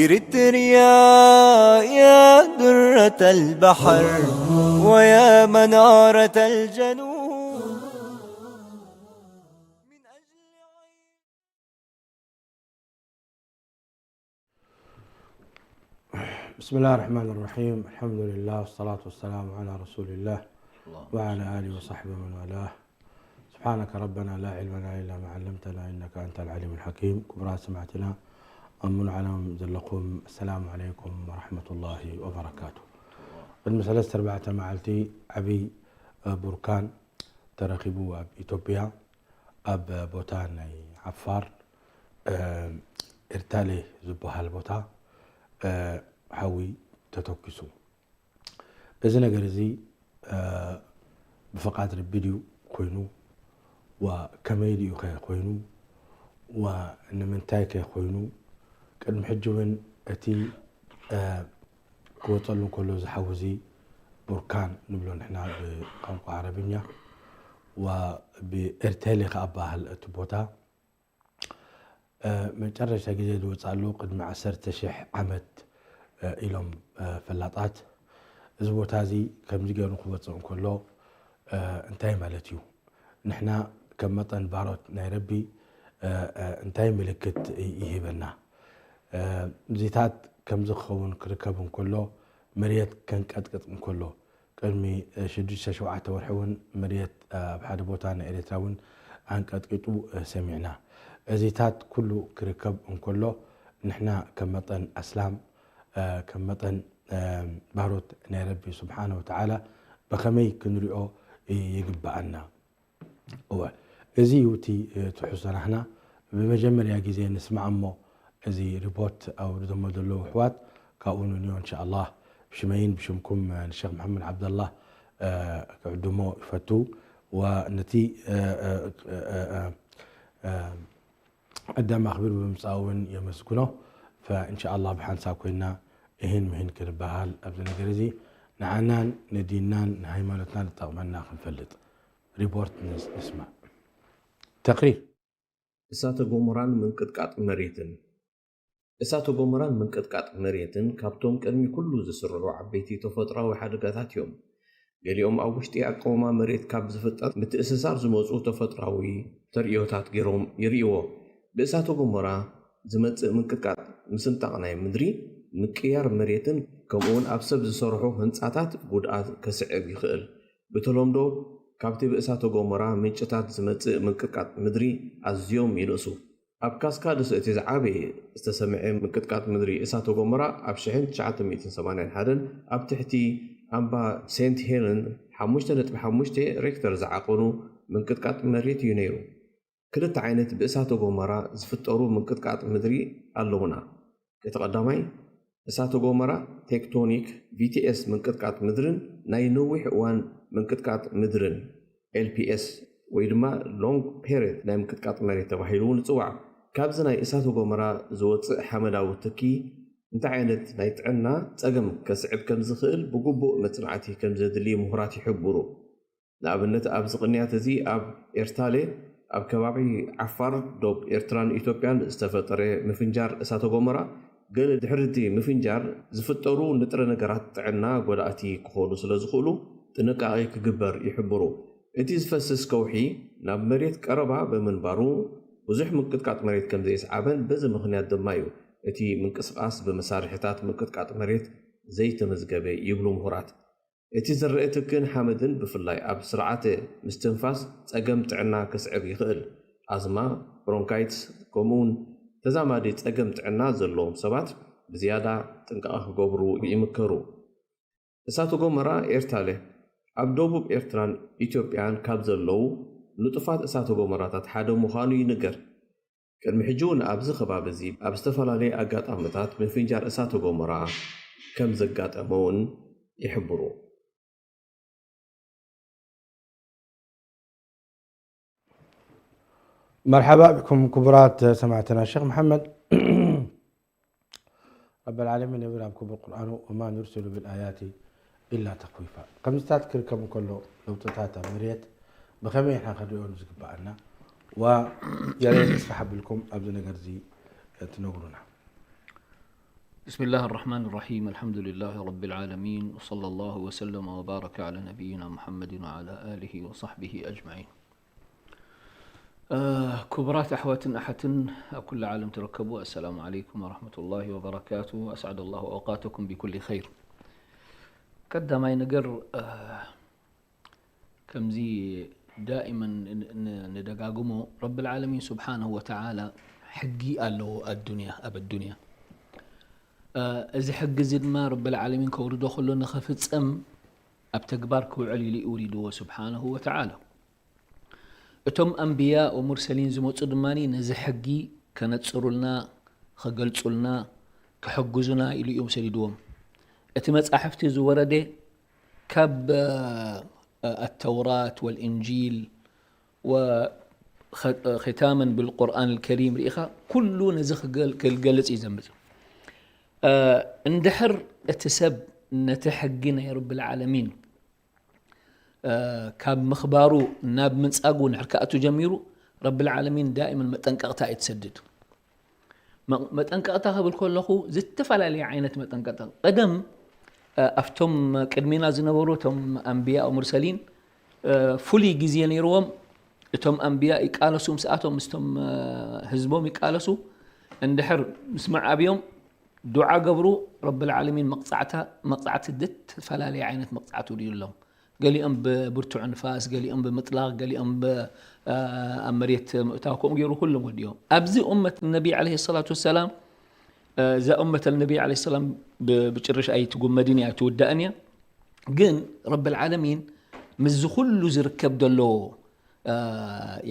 ريتريا يا درة البحر ويا منارة الجنوب. بسم الله الرحمن الرحيم. الحمد لله والصلاة والسلام على رسول الله وعلى آله وصحبه ومن والاه. سبحانك ربنا لا علم لنا إلا ما علمتنا إنك أنت العليم الحكيم. ክቡራት ሰማዕትና ኣብ ሙሉእ ዓለም ዘለኹም፣ السلام عليكم ورحمة الله وبركاته. ቅድሚ ሰለስተ ኣርባዕተ መዓልቲ ዓብዪ፣ እ፣ ቡርካን ተረኺቡ ኣብ ኢትዮጵያ፣ ኣብ ቦታ ናይ ዓፋር፣ እ፣ ኤርታሌ ዝበሃል ቦታ፣ እ፣ ሓዊ ተተኪሱ። እዚ ነገር እዚ፣ እ፣ ብፍቓድ ረቢ ድዩ ኮይኑ? ዋ ከመይ ድዩ ከ ኮይኑ? ዋ ንምንታይ ከ ኮይኑ? ቅድሚ ሕጂ እውን እቲ፣ እ፣ ክወፀሉ እንከሎ እዚ ሓዊ እዚ ቡርካን ንብሎ ንሕና ብቋንቋ ዓረብኛ፣ ዋ ብኤርቴሌ ከኣ በሃል እቲ ቦታ፣ እ፣ መጨረሻ ግዜ ዝወፅኣሉ ቅድሚ ዓሰርተ ሺሕ ዓመት፣ እ፣ ኢሎም፣ እ፣ ፈላጣት። እዚ ቦታ እዚ ከምዚ ገይሩ ክወፅእ እንከሎ፣ እ፣ እንታይ ማለት እዩ? ንሕና ከም መጠን ባሮት ናይ ረቢ፣ እ፣ እ፣ እንታይ ምልክት ይ-፣ ይህበና? እ፣ እዚታት ከምዚ ክኸውን ክርከብ እንከሎ፣ መሬት ከንቀጥቅጥ እንከሎ፣ ቅድሚ፣ እ፣ ሽዱሽተ ሸውዓተ ወርሒ እውን መሬት፣ እ፣ ኣብ ሓደ ቦታ ናይ ኤርትራ እውን ኣንቀጥቂጡ፣ እ፣ ሰሚዕና። እዚታት ኩሉ ክርከብ እንከሎ፣ ንሕና ከም መጠን ኣስላም፣ እ፣ ከም መጠን፣ እ፣ ባሮት ናይ ረቢ ስብሓነ ወተዓላ ብኸመይ ክንሪኦ ይ-፣ ይግብኣና? እወ፣ እዚ እዩ እቲ፣ እ፣ ትሕዝቶ ናህና። ብመጀመርያ ግዜ ንስማዕ እሞ፣ እዚ ሪፖርት ኣውሪዶሞ ዘለዉ ኣሕዋት፣ ካብኡ ንንዮ እንሻኣላህ ብሽመይን ብሽምኩም፣ እ፣ ንሸኽ መሓመድ ዓብደላህ፣ እ፣ ክዕድሞ ይፈቱ። ወነቲ፣ እ፣ እ፣ እ፣ እ፣ እ፣ እ፣ ዕዳም ኣኽቢሩ ብምምጻኡ እውን የመስግኖ። ፈእንሻኣላህ ብሓንሳብ ኮይና እሂን ምሂን ክንበሃል ኣብዚ ነገር እዚ ንዓናን ንዲንናን ንሃይማኖትናን ዝጠቕመና ክንፈልጥ። ሪፖርት ንስ-፣ ንስማዕ። ተቕሪር። እሳተ ጎመራን ምንቅጥቃጥ መሬትን። እሳተ ጎመራን ምንቅጥቃጥ መሬትን ካብቶም ቅድሚ ኩሉ ዝስርዑ ዓበይቲ ተፈጥሮኣዊ ሓደጋታት እዮም። ገሊኦም ኣብ ውሽጢ ኣቃውማ መሬት ካብ ዝፍጠር ምትእስሳር ዝመጹ ተፈጥሮኣዊ ተርእዮታት ገይሮም ይርእይዎ። ብእሳተ ጎመራ ዝመጽእ ምንቅጥቃጥ፣ ምስንጣቕ ናይ ምድሪ፣ ምቅያር መሬትን ከምኡውን ኣብ ሰብ ዝሰርሑ ህንጻታት ጉድኣት ከስዕብ ይኽእል። ብተለምዶ ካብቲ ብእሳተ ጎመራ ምንጭታት ዝመጽእ ምንቅጥቃጥ ምድሪ ኣዝዮም ይንእሱ። ኣብ ካስካድስ እቲ ዝዓበየ ዝተሰምዐ ምንቅጥቃጥ ምድሪ እሳተ ጎመራ ኣብ ሽሕን ትሽዓተ ሚእትን ሰማንያን ሓደን ኣብ ትሕቲ ኣምባ ሴንት ሄለን ሓሙሽተ ነጥቢ ሓሙሽተ ሬክተር ዝዓቐኑ ምንቅጥቃጥ መሬት እዩ ነይሩ። ክልተ ዓይነት ብእሳተ ጎመራ ዝፍጠሩ ምንቅጥቃጥ ምድሪ ኣለዉና። እቲ ቀዳማይ እሳተ ጎመራ ቴክቶኒክ፣ ቪ ቲ ኤስ፣ ምንቅጥቃጥ ምድርን ናይ ነዊሕ እዋን ምንቅጥቃጥ ምድርን፣ ኤል ፒ ኤስ፣ ወይ ድማ ሎንግ ፔሬድ ናይ ምንቅጥቃጥ መሬት ተባሂሉ እውን ይጽዋዕ። ካብዚ ናይ እሳተ ጎመራ ዝወጽእ ሓመዳዊ ትኪ እንታይ ዓይነት ናይ ጥዕና ጸገም ከስዕብ ከም ዝኽእል ብግቡእ መጽናዕቲ ከም ዘድሊ ምሁራት ይሕብሩ። ንኣብነት፣ ኣብዚ ቅንያት እዚ ኣብ ኤርታሌ፣ ኣብ ከባቢ ዓፋር፣ ዶብ ኤርትራን ኢትዮጵያን ዝተፈጠረ ምፍንጃር እሳተ ጎመራ፣ ገለ ድሕሪ እቲ ምፍንጃር ዝፍጠሩ ንጥረ ነገራት ጥዕና ጎዳእቲ ክኾኑ ስለ ዝኽእሉ፣ ጥንቃቄ ክግበር ይሕብሩ። እቲ ዝፈስስ ከውሒ ናብ መሬት ቀረባ ብምንባሩ፣ ብዙሕ ምንቅጥቃጥ መሬት ከም ዘየስዓበን በዚ ምኽንያት ድማ እዩ እቲ ምንቅስቓስ ብመሳርሒታት ምንቅጥቃጥ መሬት ዘይተመዝገበ ይብሉ ምሁራት። እቲ ዝረአ ትክን ሓመድን ብፍላይ ኣብ ስርዓተ ምስትንፋስ ጸገም ጥዕና ከስዕብ ይኽእል። ኣዝማ፣ ብሮንካይትስ፣ ከምኡውን ተዛማዲ ጸገም ጥዕና ዘለዎም ሰባት ብዝያዳ ጥንቃቐ ክገብሩ ይምከሩ። እሳተ ጎመራ ኤርታለ ኣብ ደቡብ ኤርትራን ኢትዮጵያን ካብ ዘለዉ ንጡፋት እሳተ ጎመራታት ሓደ ምዃኑ ይንገር። ቅድሚ ሕጂ እውን ኣብዚ ከባቢ እዚ ኣብ ዝተፈላለየ ኣጋጣሚታት ምፍንጃር እሳተ ጎመራ ከም ዘጋጠመ እውን ይሕብሩ። መርሓባ ብኩም ክቡራት ሰማዕትና። ሸኽ መሓመድ ረበል ዓለሚን ይብል ኣብ ክቡር ቁርኣኑ፣ "ወማ ኑርሲሉ ብልኣያቲ ኢላ ተኽዊፋ." ከምዚታት ክርከብ እንከሎ ለውጥታት ኣብ መሬት ብኸመይ ኢና ክንሪኦ ዝግብኣና? ዋ ገለ ተስፋ ሓብልኩም ኣብዚ ነገር እዚ ትነግሩና። بسم الله الرحمن الرحيم. الحمد لله رب العالمين، وصلى الله وسلم وبارك على نبينا محمد وعلى آله وصحبه أجمعين. ክቡራት ኣሕዋትን ኣሓትን ኣብ ኩሉ ዓለም ትርከቡ፣ ኣሰላሙ ዓለይኩም ወረሕመቱላሂ ወበረካቱ። ኣስዓደ ላሁ ኣውቃተኩም ቢኩሊ ኸይር። ቀዳማይ ነገር፣ ከምዚ ዳኢመን ን- ን- ንደጋግሞ፣ ረብል ዓለሚን ስብሓነሁ ወተዓላ ሕጊ ኣለዎ ኣዱንያ፣ ኣብ ኣዱንያ። እዚ ሕጊ እዚ ድማ ረብል ዓለሚን ከውርዶ ከሎ ንኽፍጸም ኣብ ተግባር ክውዕል ኢሉ ይውሪድዎ ስብሓነሁ ወተዓላ። እቶም ኣንብያ ወሙርሰሊን ዝመፁ ድማ ነዚ ሕጊ ከነፅሩልና፣ ከገልፁልና፣ ክሕግዙና ኢሉ እዮም ሰዲድዎም። እቲ መፃሕፍቲ ዝወረደ ካብ ኣተውራት ወልእንጂል ወኸታመን ብልቁርኣን ልከሪም ርኢኻ ኩሉ ነዚ ክገልፅ እዩ ዘምፅ። እንድሕር እቲ ሰብ ነቲ ሕጊ ናይ ረብል ዓለሚን ካብ ምኽባሩ ናብ ምንጻጉ ንድሕር ክኣቱ ጀሚሩ፣ ረብል ዓለሚን ዳኢመን መጠንቀቕታ እዩ ትሰድድ። መ- መጠንቀቕታ ክብል ከለኹ ዝተፈላለየ ዓይነት መጠንቀቕታ። ቀደም ኣብቶም ቅድሚና ዝነበሩ እቶም ኣንብያ ሙርሰሊን ፍሉይ ግዜ ነይርዎም። እቶም ኣንብያ ይቃለሱ ምስኣቶም ምስቶም ህዝቦም ይቃለሱ። እንድሕር ምስ መዓብዮም ዱዓ ገብሩ። ረብል ዓለሚን መቕጻዕታ መቕጻዕቲ ዝተፈላለየ ዓይነት መቕጻዕቲ ውሪዱሎም። ገሊኦም ብብርቱዕ ንፋስ፣ ገሊኦም ብምጥላቕ፣ ገሊኦም ብ ኣብ መሬት ምእታው፣ ከምኡ ገይሩ ኩሎም ወዲኦም። ኣብዚ ኡመት ነቢ ዓለይሂ ሰላቱ ወሰላም እዛ ኡመት ነቢ ዓለይሂ ሰላም ብጭርሽ ኣይትጉመድን እያ፣ ኣይትውዳእን እያ። ግን ረብል ዓለሚን ምስዚ ኩሉ ዝርከብ ዘሎ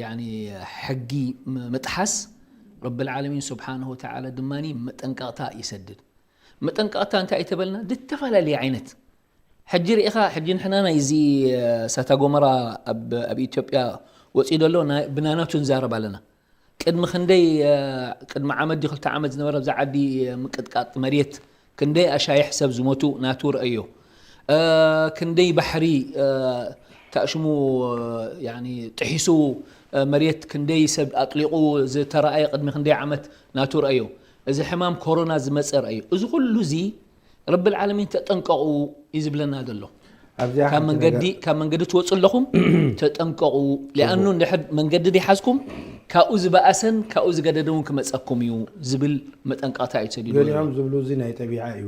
ያኒ ሕጊ ምጥሓስ ረብል ዓለሚን ስብሓነሁ ወተዓላ ድማ መጠንቀቕታ ይሰድድ። መጠንቀቕታ እንታይ እዩ ተበልና? ዝተፈላለየ ዓይነት ሕጂ ርኢኻ፣ ሕጂ ንሕና ናይዚ እሳተ ጎመራ ኣብ ኣብ ኢትዮጵያ ወፂኡ ዘሎ ናይ- ብናናቱ ንዛረብ ኣለና። ቅድሚ ክንደይ ቅድሚ ዓመት ድዩ ክልተ ዓመት ዝነበረ ኣብዛ ዓዲ ምቅጥቃጥ መሬት ክንደይ ኣሻይሕ ሰብ ዝሞቱ ናቱ ረኣዮ። ክንደይ ባሕሪ ታእሽሙ ያኒ ጥሒሱ መሬት ክንደይ ሰብ ኣጥሊቑ ዝተረኣየ ቅድሚ ክንደይ ዓመት ናቱ ረኣዮ። እዚ ሕማም ኮሮና ዝመፀ ረኣዮ። እዚ ኩሉ እዚ ረብል ዓለሚን ተጠንቀቑ እዩ ዝብለና ዘሎ። ኣብዚኣ ካብ ሓንቲ መንገዲ ነገር ካብ መንገዲ ትወፁ ኣለኹም ተጠንቀቑ። ሊኣኑ እንድሕር መንገዲ ዘይሓዝኩም ካብኡ ዝበኣሰን ካብኡ ዝገደደ እውን ክመፀኩም እዩ ዝብል መጠንቀቕታ እዩ ተሰዲዱ ዘሎ። ገሊኦም ዝብሉ እዚ ናይ ጠቢዓ እዩ።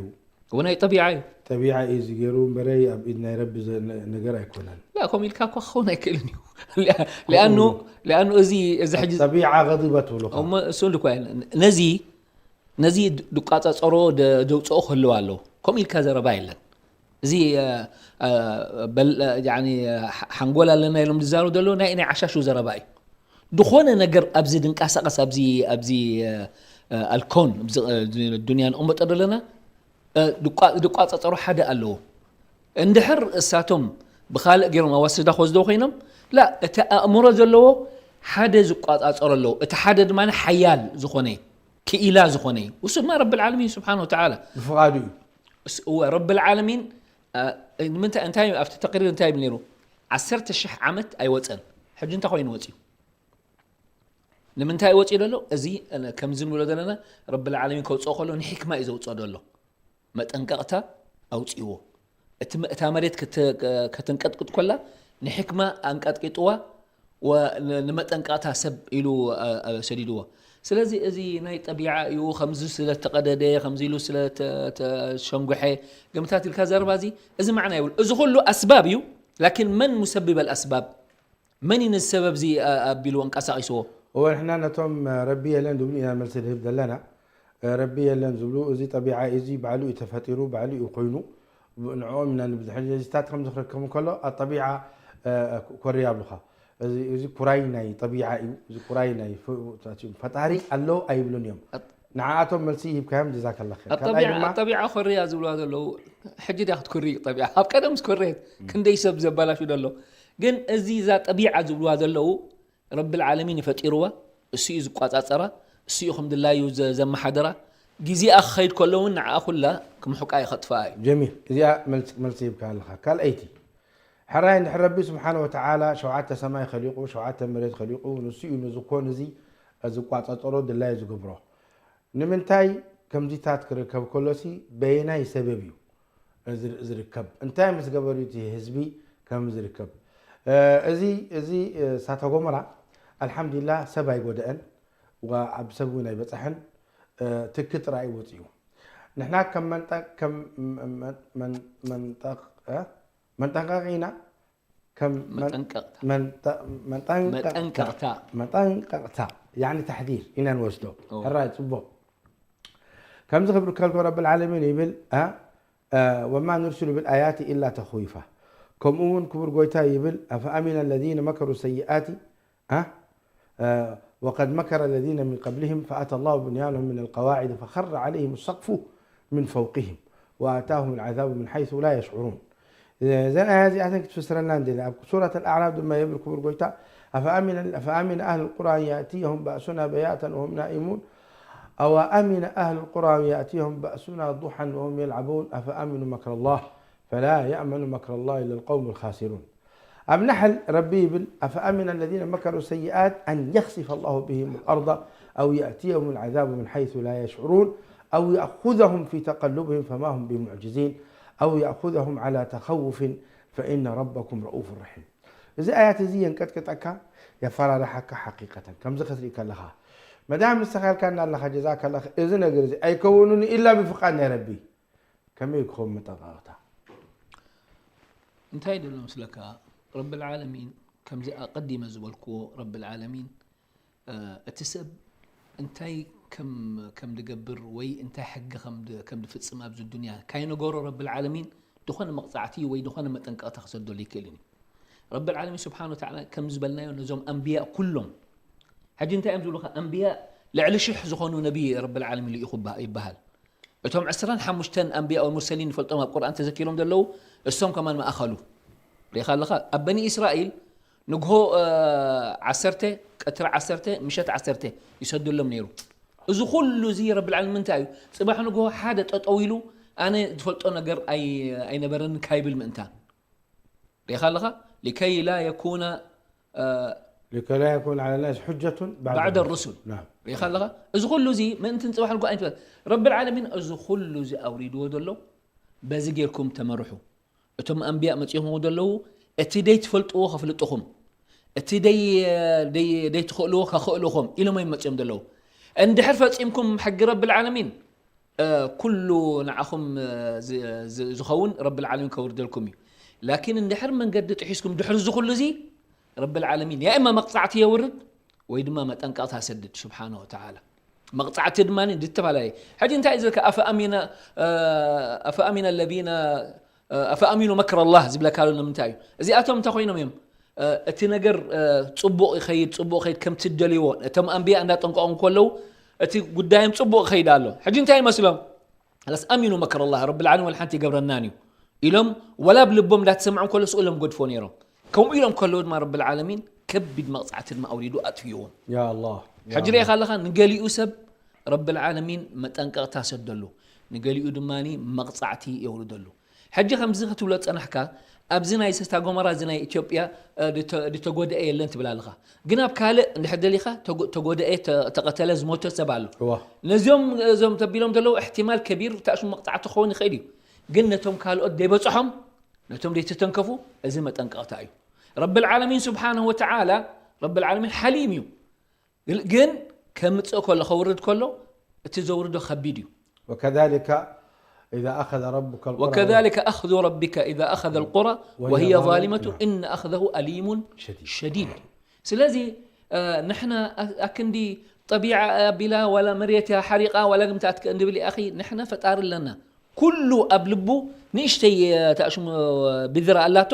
እወ ናይ ጠቢዓ እዩ። ጠቢዓ እዩ እዚ ገይሩ እምበረይ ኣብ ኢድ ናይ ረቢ ዘ- ነ- ነገር ኣይኮነን። ላ ከምኡ ኢልካ እኳ ክኸውን ኣይክእልን እዩ። ሊኣ- ሊኣኑ ሊኣኑ እዚ እዚ ሕጂ ጠቢዓ غضب ትብሉ እሞ እሱ እንድኳ ነዚ ነዚ ድቋፃፀሮ ደውፅኦ ክህልዋ ኣለዎ። ከምኡ ኢልካ ዘረባ የለን። እዚ ሓንጎል ኣለና ኢሎም ዝዛረቡ ዘለዉ ናይ ናይ ዓሻሹ ዘረባ እዩ። ዝኾነ ነገር ኣብዚ ድንቃሳቀስ ኣብዚ ኣብዚ ኣልኮን ዱንያ ንቕመጦ ዘለና ድቋፃፀሮ ሓደ ኣለዎ። እንድሕር እሳቶም ብካልእ ገይሮም ኣዋስዳ ክወስዶ ኮይኖም ላ እቲ ኣእምሮ ዘለዎ ሓደ ዝቋፃፀሮ ኣለዎ። እቲ ሓደ ድማ ሓያል ዝኾነ ክኢላ ዝኾነ እዩ። እሱ ድማ ረብል ዓለሚን ስብሓን ወተዓላ ብፍቓዱ እዩ። እስ- እወ ረብል ዓለሚን አ፣ ንምንታይ እንታይ ኣብቲ ተቅሪር እንታይ ይብል ነይሩ? ዓሰርተ ሽሕ ዓመት ኣይወፀን። ሕጂ እንታይ ኮይኑ ወፅዩ? ንምንታይ ወፅዩ ዘሎ? እዚ እ፣ ከምዚ ንብሎ ዘለና ረብል ዓለሚን ከውፅኦ ከሎ ንሕክማ እዩ ዘውፅኦ ዘሎ። መጠንቀቕታ ኣውፅዎ። እቲ መ- እታ መሬት ክት- ክትንቀጥቅጥ ኮላ ንሕክማ ኣንቀጥቂጥዋ ወ- ን- ንመጠንቀቕታ ሰብ ኢሉ ኣ- ኣ- ሰዲድዎ። ስለዚ እዚ ናይ ጠቢዓ እዩ፣ ከምዚ ስለ ተቐደደ፣ ከምዚ ኢሉ ስለ ተ- ተሸንጉሐ፣ ገምታት ኢልካ ዘረባ እዚ፣ እዚ ማዕና ይብሉ። እዚ ኩሉ ኣስባብ እዩ፣ ላኪን መን ሙሰብበል ኣስባብ? መን እዩ ነዚ ሰበብ እዚ ኣ- ኣቢሉ ኣንቀሳቒስዎ? እወ ንሕና ነቶም ረቢ የለን ዝብሉ ኢና መልሲ ንህብ ዘለና። ረቢ የለን ዝብሉ፣ እዚ ጠቢዓ እዚ ባዕሉ እዩ ተፈጢሩ፣ ባዕሉ እዩ ኮይኑ፣ ንዕኦም ኢና ንብዝሕ። ሕጂ እዚታት ከምዚ ክረከብ እንከሎ ኣጠቢዓ ኮሪ ኣብሉኻ። እዚ እዚ ኩራይ ናይ ጠቢዓ እዩ። እዚ ኩራይ ናይ ፈጣሪ ኣሎ ኣይብሉን እዮም። ንዓኣቶም መልሲ ይህብካዮም ጀዛከላ ኸይር። ካልኣይ ድማ ኣጠቢዓ ኮርያ ዝብልዋ ዘለዉ ሕጂ ድያ ክትኩሪ ጠቢዓ? ኣብ ቀደም ዝኮረየት ክንደይ ሰብ ዘባላሹ ዘሎ። ግን እዚ እዛ ጠቢዓ ዝብልዋ ዘለዉ ረብል ዓለሚን እዩ ፈጢርዋ፣ እሱ እዩ ዝቋጻጸራ፣ እሱ እዩ ከም ድላዩ ዘ- ዘመሓድራ። ግዜኣ ክኸይድ ከሎ እውን ንዓኣ ኩላ ክምሕቃ እዩ ከጥፍኣ እዩ። ጀሚል፣ እዚኣ መልሲ መልሲ ሂብካ ኣለኻ። ካልኣይቲ፣ ሕራይ እንድሕር ረቢ ስብሓነ ወተዓላ ሸውዓተ ሰማይ ኸሊቑ፣ ሸውዓተ መሬት ኸሊቑ፣ ንሱ እዩ ነዚ ኮን እዚ ዝቋጻጸሮ፣ ድላዩ ዝገብሮ። ንምንታይ ከምዚታት ክርከብ ከሎሲ በየናይ ሰበብ እዩ ዝር-፣ ዝርከብ? እንታይ ምስ ገበሩ እቲ ህዝቢ ከም ዝርከብ? እ፣ እዚ፣ እዚ፣ እ፣ እሳተ ጎመራ ኣልሓምዱሊላህ ሰብ ኣይጎደአን፣ ወ-፣ ኣብ ሰብ እውን ኣይበጽሐን፣ እ፣ ትኪ ጥራይ ወጺኡ። ንሕና ከም መንጠ-፣ ከም መ-፣ መ-፣ መን-፣ መንጠቕ-፣ እ፣ መንጠንቀቒ ኢና። ከም መን-፣ መጠንቀቕታ። መንጠ-፣ መጠንቀቕታ። መጠንቀቕታ። መጠንቀቕታ፣ ያዕኒ ተሕዚር ኢና ንወስዶ። ኦ። ሕራይ፣ ጽቡቕ። ከምዚ ክብል ከልኮ ረብል ዓለሚን ይብል፣ እ፣ እ፣ ወማ ኑርሲሉ ብል ኣያቲ ኢላ ተኽዊፋ። ከምኡ እውን ክቡር ጎይታ ይብል፣ ኣፈኣሚነ ለዚነ መከሩ ሰይኣቲ፣ እ፣ እ፣ ወቀድ መከረ ለዚነ ሚን ቀብሊሂም ፈኣተ ላሁ ቡንያነሁም ሚነል ቀዋዒድ ፈኸረ ዓለይሂም ሰቅፉ ሚን ፈውቂሂም ወኣታሁም ልዓዛቡ ሚን ሓይሱ ላ የሽዑሩን። እዘን ኣያ እዚኣተን ክትፍስረልና እንደለ። ኣብ ሱረት ኣልኣዕራፍ ድማ የብል ክቡር ጎይታ፣ ኣፈኣሚነ፣ ኣፈኣሚነ ኣህል ቁራ ኣን ያእትየሁም ባእሱና በያተን ወሁም ናኢሙን፣ ኣወኣሚነ ኣህል ቁራ ኣን ያእትየሁም ባእሱና ዱሓን ወሁም የልዓቡን፣ ኣፈኣሚኑ መክረ ላህ ፈላ የእመኑ መክረ ላህ ኢለ ልቀውም ልኻሲሩን። ኣብ ናሕል ረቢ ይብል፣ ኣፈኣሚነ ለዚነ መከሩ ሰይኣት ኣን የኽሲፈ ላሁ ብሂም ልኣርض ኣው የእትየሁም ልዓዛቡ ምን ሓይሱ ላ የሽዑሩን ኣው የእኹዘሁም ፊ ተቀሉብሂም ፈማ ሁም ቢሙዕጅዚን ኣው የእኹዘሁም ዓላ ተኸውፍን ፈኢነ ረበኩም ረኡፍ ረሒም። እዚ ኣያት እዚ የንቀጥቅጠካ፣ የፈራርሓካ። ሓቂቀተን ከምዚ ክትርኢ ከለኻ፣ መዳም ንስኻ ኢልካና ኣለኻ፣ ጀዛካ ላህ፣ እዚ ነገር እዚ ኣይከውንን ኢላ ብፍቃድ ናይ ረቢ። ከመይ ክኸውን መጠንቀቕታ? እንታይ ደሎ ምስለካ? ረብል ዓለሚን፣ ከምዚ ኣቐዲመ ዝበልክዎ፣ ረብል ዓለሚን፣ እ፣ እቲ ሰብ እንታይ ከም፣ ከም ድገብር ወይ እንታይ ሕጊ ከም ድ-፣ ከም ድፍጽም ኣብዚ ዱንያ ካይነገሮ ረብል ዓለሚን፣ ድኾነ መቕጻዕቲ ወይ ድኾነ መጠንቀቕታ ክሰደሉ ይክእልን እዩ። ረብል ዓለሚን ስብሓን ወተዓላ ከም ዝበልናዮ ነዞም ኣንብያ ኩሎም፣ ሕጂ እንታይ እዮም ዝብሉኻ? ኣንብያ ልዕሊ ሽሕ ዝኾኑ ነቢይ ረብል ዓለሚን ልኢኹ ይባ-፣ ይበሃል። እቶም ዕስራን ሓሙሽተን ኣንብያ ወልሙርሰሊን ንፈልጦም ኣብ ቁርኣን ተዘኪሮም ዘለዉ፣ እሶም ከማን ማእኸሉ። ርኢኻ ኣለኻ? ኣብ በኒ እስራኤል ንግሆ፣ እ፣ ዓሰርተ፣ ቀትሪ ዓሰርተ፣ ምሸት ዓሰርተ ይሰድሎም ነይሩ። እዚ ኩሉ እዚ ረብል ዓለሚን ምንታይ እዩ? ጽባሕ ንግሆ ሓደ ጠጠው ኢሉ፣ ኣነ ዝፈልጦ ነገር ኣይ-፣ ኣይነበረን ካይብል ምእንታን። ርኢኻ ኣለኻ? ሊከይ ላ የኩነ፣ እ፣ ሊከይ ላ የኩነ ዓላ ናስ ሑጀቱን ባዕደ ባዕደ ሩሱል። ሩሱል። ናም። ርኢኻ ኣለኻ? እዚ ኩሉ እዚ ምእንትን ጽባሕ ንግሆ ኣይንትበል። ረብል ዓለሚን እዚ ኩሉ እዚ ኣውሪድዎ ዘሎ፣ በዚ ጌርኩም ተመርሑ። እቶም ኣንብያ መጺኹም ዘለዉ፣ እቲ ደይትፈልጥዎ ከፍልጥኹም፣ እቲ ደይ-፣ ደይ-፣ ደይትኽእልዎ ከኽእልኹም ኢሎም እዮም መጺኦም ዘለዉ። እንድሕር ፈጺምኩም ሕጊ ረብል ዓለሚን፣ እ፣ ኩሉ ንዓኹም፣ እ፣ ዝ-፣ ዝ-፣ ዝኸውን ረብል ዓለሚን ከውርደልኩም እዩ። ላኪን እንድሕር መንገዲ ጥሒስኩም ድሕሪ እዚ ኩሉ እዚ ረብል ዓለሚን ያ እማ መቕጻዕቲ የውርድ ወይ ድማ መጠንቀቕታ ሰድድ ስብሓነ ወተዓላ። መቕጻዕቲ ድማ ዝተፈላለየ። ሕጂ እንታይ እዩ ዝብለካ? ኣፈኣሚነ፣ እ፣ ኣፈኣሚነ ለዚነ፣ እ፣ ኣፈኣሚኑ መክረ ላህ ዝብለካ ዘሎ ንምንታይ እዩ? እዚኣቶም እንታይ ኮይኖም እዮም? እ፣ እቲ ነገር፣ እ፣ ጽቡቕ ይኸይድ፣ ጽቡቕ ይኸይድ ከምቲ ዝደልይዎ፣ እቶም ኣንብያ እንዳጠንቀቑ ከለዉ እቲ ጉዳዮም ጽቡቕ ይኸይድ ኣሎ። ሕጂ እንታይ ይመስሎም? ላስ ኣሚኑ መክረ ላህ፣ ረብል ዓለሚን ወላ ሓንቲ ይገብረናን እዩ ኢሎም፣ ወላ ኣብ ልቦም እንዳተሰምዖም ከሎ ስእሎም ገድፎ ነይሮም። ከምኡ ኢሎም ከለዉ ድማ ረብል ዓለሚን ከቢድ መቕጻዕቲ ድማ ኣውሪዱ ኣጥፊዎም። ያ ኣላህ፣ ያ ሕጂ ኣላህ። ርኢኻ ኣለኻ፣ ንገሊኡ ሰብ ረብል ዓለሚን መጠንቀቕታ ሰደሉ፣ ንገሊኡ ድማ መቕጻዕቲ የውርደሉ። ሕጂ ከምዚ ክትብሎ ጸናሕካ፣ ኣብዚ ናይ እሳተ ጎመራ እዚ ናይ ኢትዮጵያ፣ እ፣ ድተ-፣ ድተጎድአ የለን ትብል ኣለኻ። ግን ኣብ ካልእ እንድሕር ደሊኻ፣ ተጎ-፣ ተጎድአ፣ ተ-፣ ተቐተለ፣ ዝሞተ ሰብ ኣሎ። እዋ። ነዚኦም፣ እዞም ተቢሎም ዘለዉ እሕትማል ከቢር ተኣሽሙ መቕጻዕቲ ክኸውን ይኽእል እዩ። ግን ነቶም ካልኦት ደይበጽሖም፣ ነቶም ደይተተንከፉ፣ እዚ መጠንቀቕታ እዩ። ረብል ዓለሚን ስብሓነሁ ወተዓላ፣ ረብል ዓለሚን ሓሊም እዩ። ግን፣ ግን ከምጽእ ከሎ፣ ከውርድ ከሎ፣ እቲ ዘውርዶ ከቢድ እዩ። ወከዛሊከ ኢዛ ኣኸዘ ረቡከ ልቁራ ወከዛሊከ ኣኽዙ ረቢከ ኢዛ ኣኸዘ ልቁራ ወሂየ ወሂየ ዛሊመቱ ዛሊመቱ፣ ናም። ኢነ ኣኽዘሁ ኣሊሙን ሸዲድ። ሸዲድ። ስለዚ፣ እ፣ ንሕና ኣ-፣ ኣክንዲ ጠቢዓ ኣቢላ፣ ዋላ መሬት እያ ሓሪቓ፣ ዋላ ግምታት ከ እንድብል፣ ኣኺ፣ ንሕና ፈጣሪ ኣለና። ኩሉ ኣብ ልቡ ንእሽተይ፣ እ፣ ተኣሽሙ፣ እ፣ ብዝራ ኣላቶ፣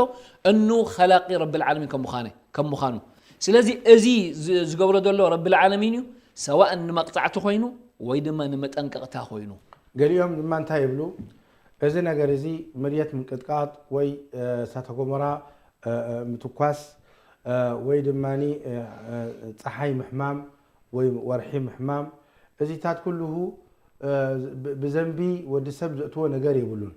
እኑ ኸላቂ ረብል ዓለሚን ከም ምዃነ፣ ከም ምዃኑ። ስለዚ እዚ ዝ-፣ ዝገብሮ ዘሎ ረብል ዓለሚን እዩ፣ ሰዋእ ንመቕጻዕቲ ኮይኑ ወይ ድማ ንመጠንቀቕታ ኮይኑ። ገሊኦም ድማ እንታይ ይብሉ? እዚ ነገር እዚ መሬት ምንቅጥቃጥ ወይ፣ እ፣ እሳተ ጎመራ፣ እ፣ እ፣ ምትኳስ፣ እ፣ ወይ ድማ፣ እ፣ እ፣ ጸሓይ ምሕማም ወይ ወርሒ ምሕማም፣ እዚታት ኩልሁ፣ እ፣ ብ-፣ ብዘንቢ ወዲ ሰብ ዘእትዎ ነገር የብሉን።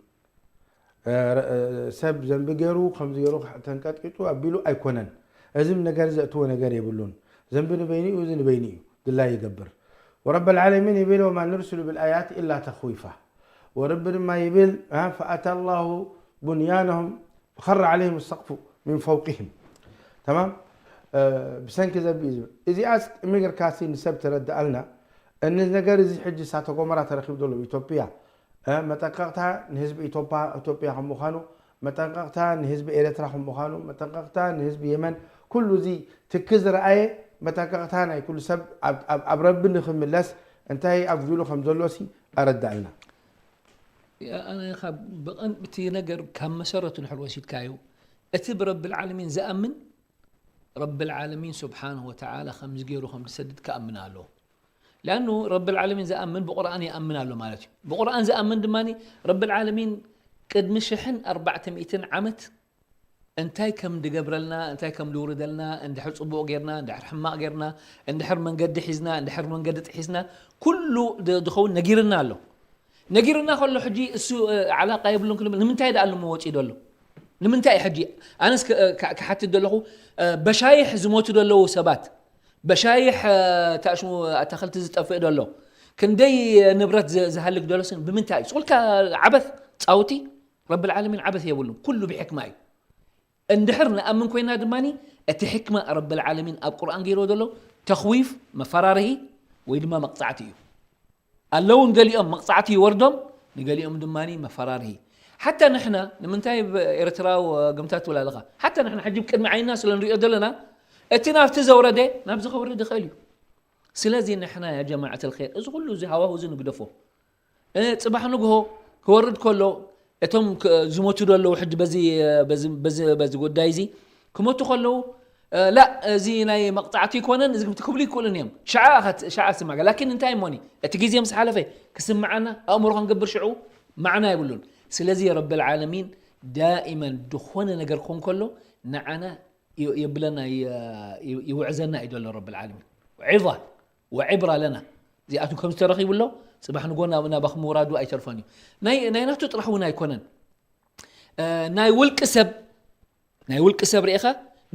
እ፣ ረ-፣ እ፣ ሰብ ዘንቢ ገይሩ፣ ከምዚ ገይሩ ተንቀጥቂጡ ኣቢሉ ኣይኮነን። እዚ ነገር ዘእትዎ ነገር የብሉን። ዘንቢ ንበይኑ እዩ፣ እዚ ንበይኑ እዩ ድላይ ይገብር። ወረብ ልዓለሚን ይብል፣ ወማ ኑርሲሉ ብልኣያት ኢላ ተኽዊፋ። ወረቢ ድማ ይብል፣ ፈኣታ ላሁ ቡንያነሁም ፈኸረ ዓለይሂም ሰቅፉ ሚን ፈውቅሂም። ተማም። ብሰንኪ ዘብኢ ዝብል እዚኣስ ከመይ ጌርካሲ ንሰብ ተረድኣልና። እኒ ነገር እዚ ሕጂ እሳተ ጎመራ ተረኪቡ ዘሎ ኢትዮጵያ መጠንቀቕታ ንህዝቢ ኢትዮጵያ ከም ምዃኑ፣ መጠንቀቕታ ንህዝቢ ኤርትራ ከም ምዃኑ፣ መጠንቀቕታ ንህዝቢ የመን፣ ኩሉ እዚ ትኪ ዝረኣየ መጠንቀቕታ ናይ ኩሉ ሰብ ኣብ ረቢ ንክምለስ እንታይ ኣጉዲሉ ከም ዘሎ ሲ ኣረዳእልና። ኣነ ካብ ብቐን እቲ ነገር ካብ መሰረቱ ንሕር ወሲድካዩ እቲ ብረቢ ልዓለሚን ዝኣምን ረቢ ልዓለሚን ስብሓንሁ ወተዓላ ከምዚ ገይሩ ከም ዝሰድድ ክኣምን ኣለዎ። ሊኣኑ ረቢ ልዓለሚን ዝኣምን ብቁርኣን ይኣምን ኣሎ ማለት እዩ። ብቁርኣን ዝኣምን ድማ ረቢ ልዓለሚን ቅድሚ ሽሕን ኣርባዕተ ሚእትን ዓመት እንታይ ከም ድገብረልና እንታይ ከም ድውርደልና እንድሕር ፅቡቕ ጌርና እንድሕር ሕማቕ ጌርና እንድሕር መንገዲ ሒዝና እንድሕር መንገዲ ጥሒዝና ኩሉ ድኸውን ነጊርና ኣሎ። ነጊርና ከሎ ሕጂ እሱ ዓላቃ የብሉን ክንብል ንምንታይ ደኣ ልሞ ወፂኡ ደሎ? ንምንታይ ሕጂ ኣነስ ክሓትት ደለኹ በሻይሕ ዝሞቱ ደለዉ ሰባት በሻይሕ ታሽሙ ኣታክልቲ ዝጠፍእ ደሎ ክንደይ ንብረት ዝሃልክ ደሎ ስን ብምንታይ እዩ ስቁልካ ዓበት ፃውቲ ረቢ ልዓለሚን ዓበት የብሉን ኩሉ ብሕክማ እዩ። እንድሕር ንኣምን ኮይና ድማ እቲ ሕክማ ረቢ ልዓለሚን ኣብ ቁርኣን ገይርዎ ዘሎ ተኽዊፍ መፈራርሂ ወይ ድማ መቕፃዕቲ እዩ። ኣለዉ ንገሊኦም መቕፃዕቲ ይወርዶም ንገሊኦም ድማ መፈራርሂ። ሓታ ንሕና ንምንታይ ኤርትራዊ ገምታት ትብል ኣለኻ? ሓታ ንሕና ሕጂ ብቅድሚ ዓይንና ስለ ንሪኦ ዘለና እቲ ናብቲ ዘውረደ ናብዚ ከውርድ ይኽእል እዩ። ስለዚ ንሕና ያ ጀማዓት ልኸይር እዚ ኩሉ እዚ ሃዋሁ እዚ ንግደፎ። ጽባሕ ንግሆ ክወርድ ከሎ እቶም ዝሞቱ ዶ ኣለዉ ሕጂ በዚ ጉዳይ እዚ ክመቱ ከለዉ ላ እዚ ናይ መቕፃዕቲ ይኮነን እዚ ክብሉ ይክእሉን እዮም። ሸዓ ስማዕ ላኪን እንታይ እሞኒ እቲ ግዜ ምስ ሓለፈ ክስምዓና ኣእምሮ ክንገብር ሽዑ ማዕና የብሉን። ስለዚ ረቢ ልዓለሚን ዳኢመን ዝኾነ ነገር ክኾን ከሎ ንዓና የብለና ይውዕዘና እዩ ዘሎ ረቢ ልዓለሚን። ዒዛ ወዕብራ ለና እዚኣቱ ከም ዝተረኺቡ ኣሎ። ፅባሕ ንጎ ናባኹም ምውራዱ ኣይተርፈን እዩ። ናይ ናቱ ጥራሕ እውን ኣይኮነን። ናይ ውልቂ ሰብ ናይ ውልቂ ሰብ ርኢኻ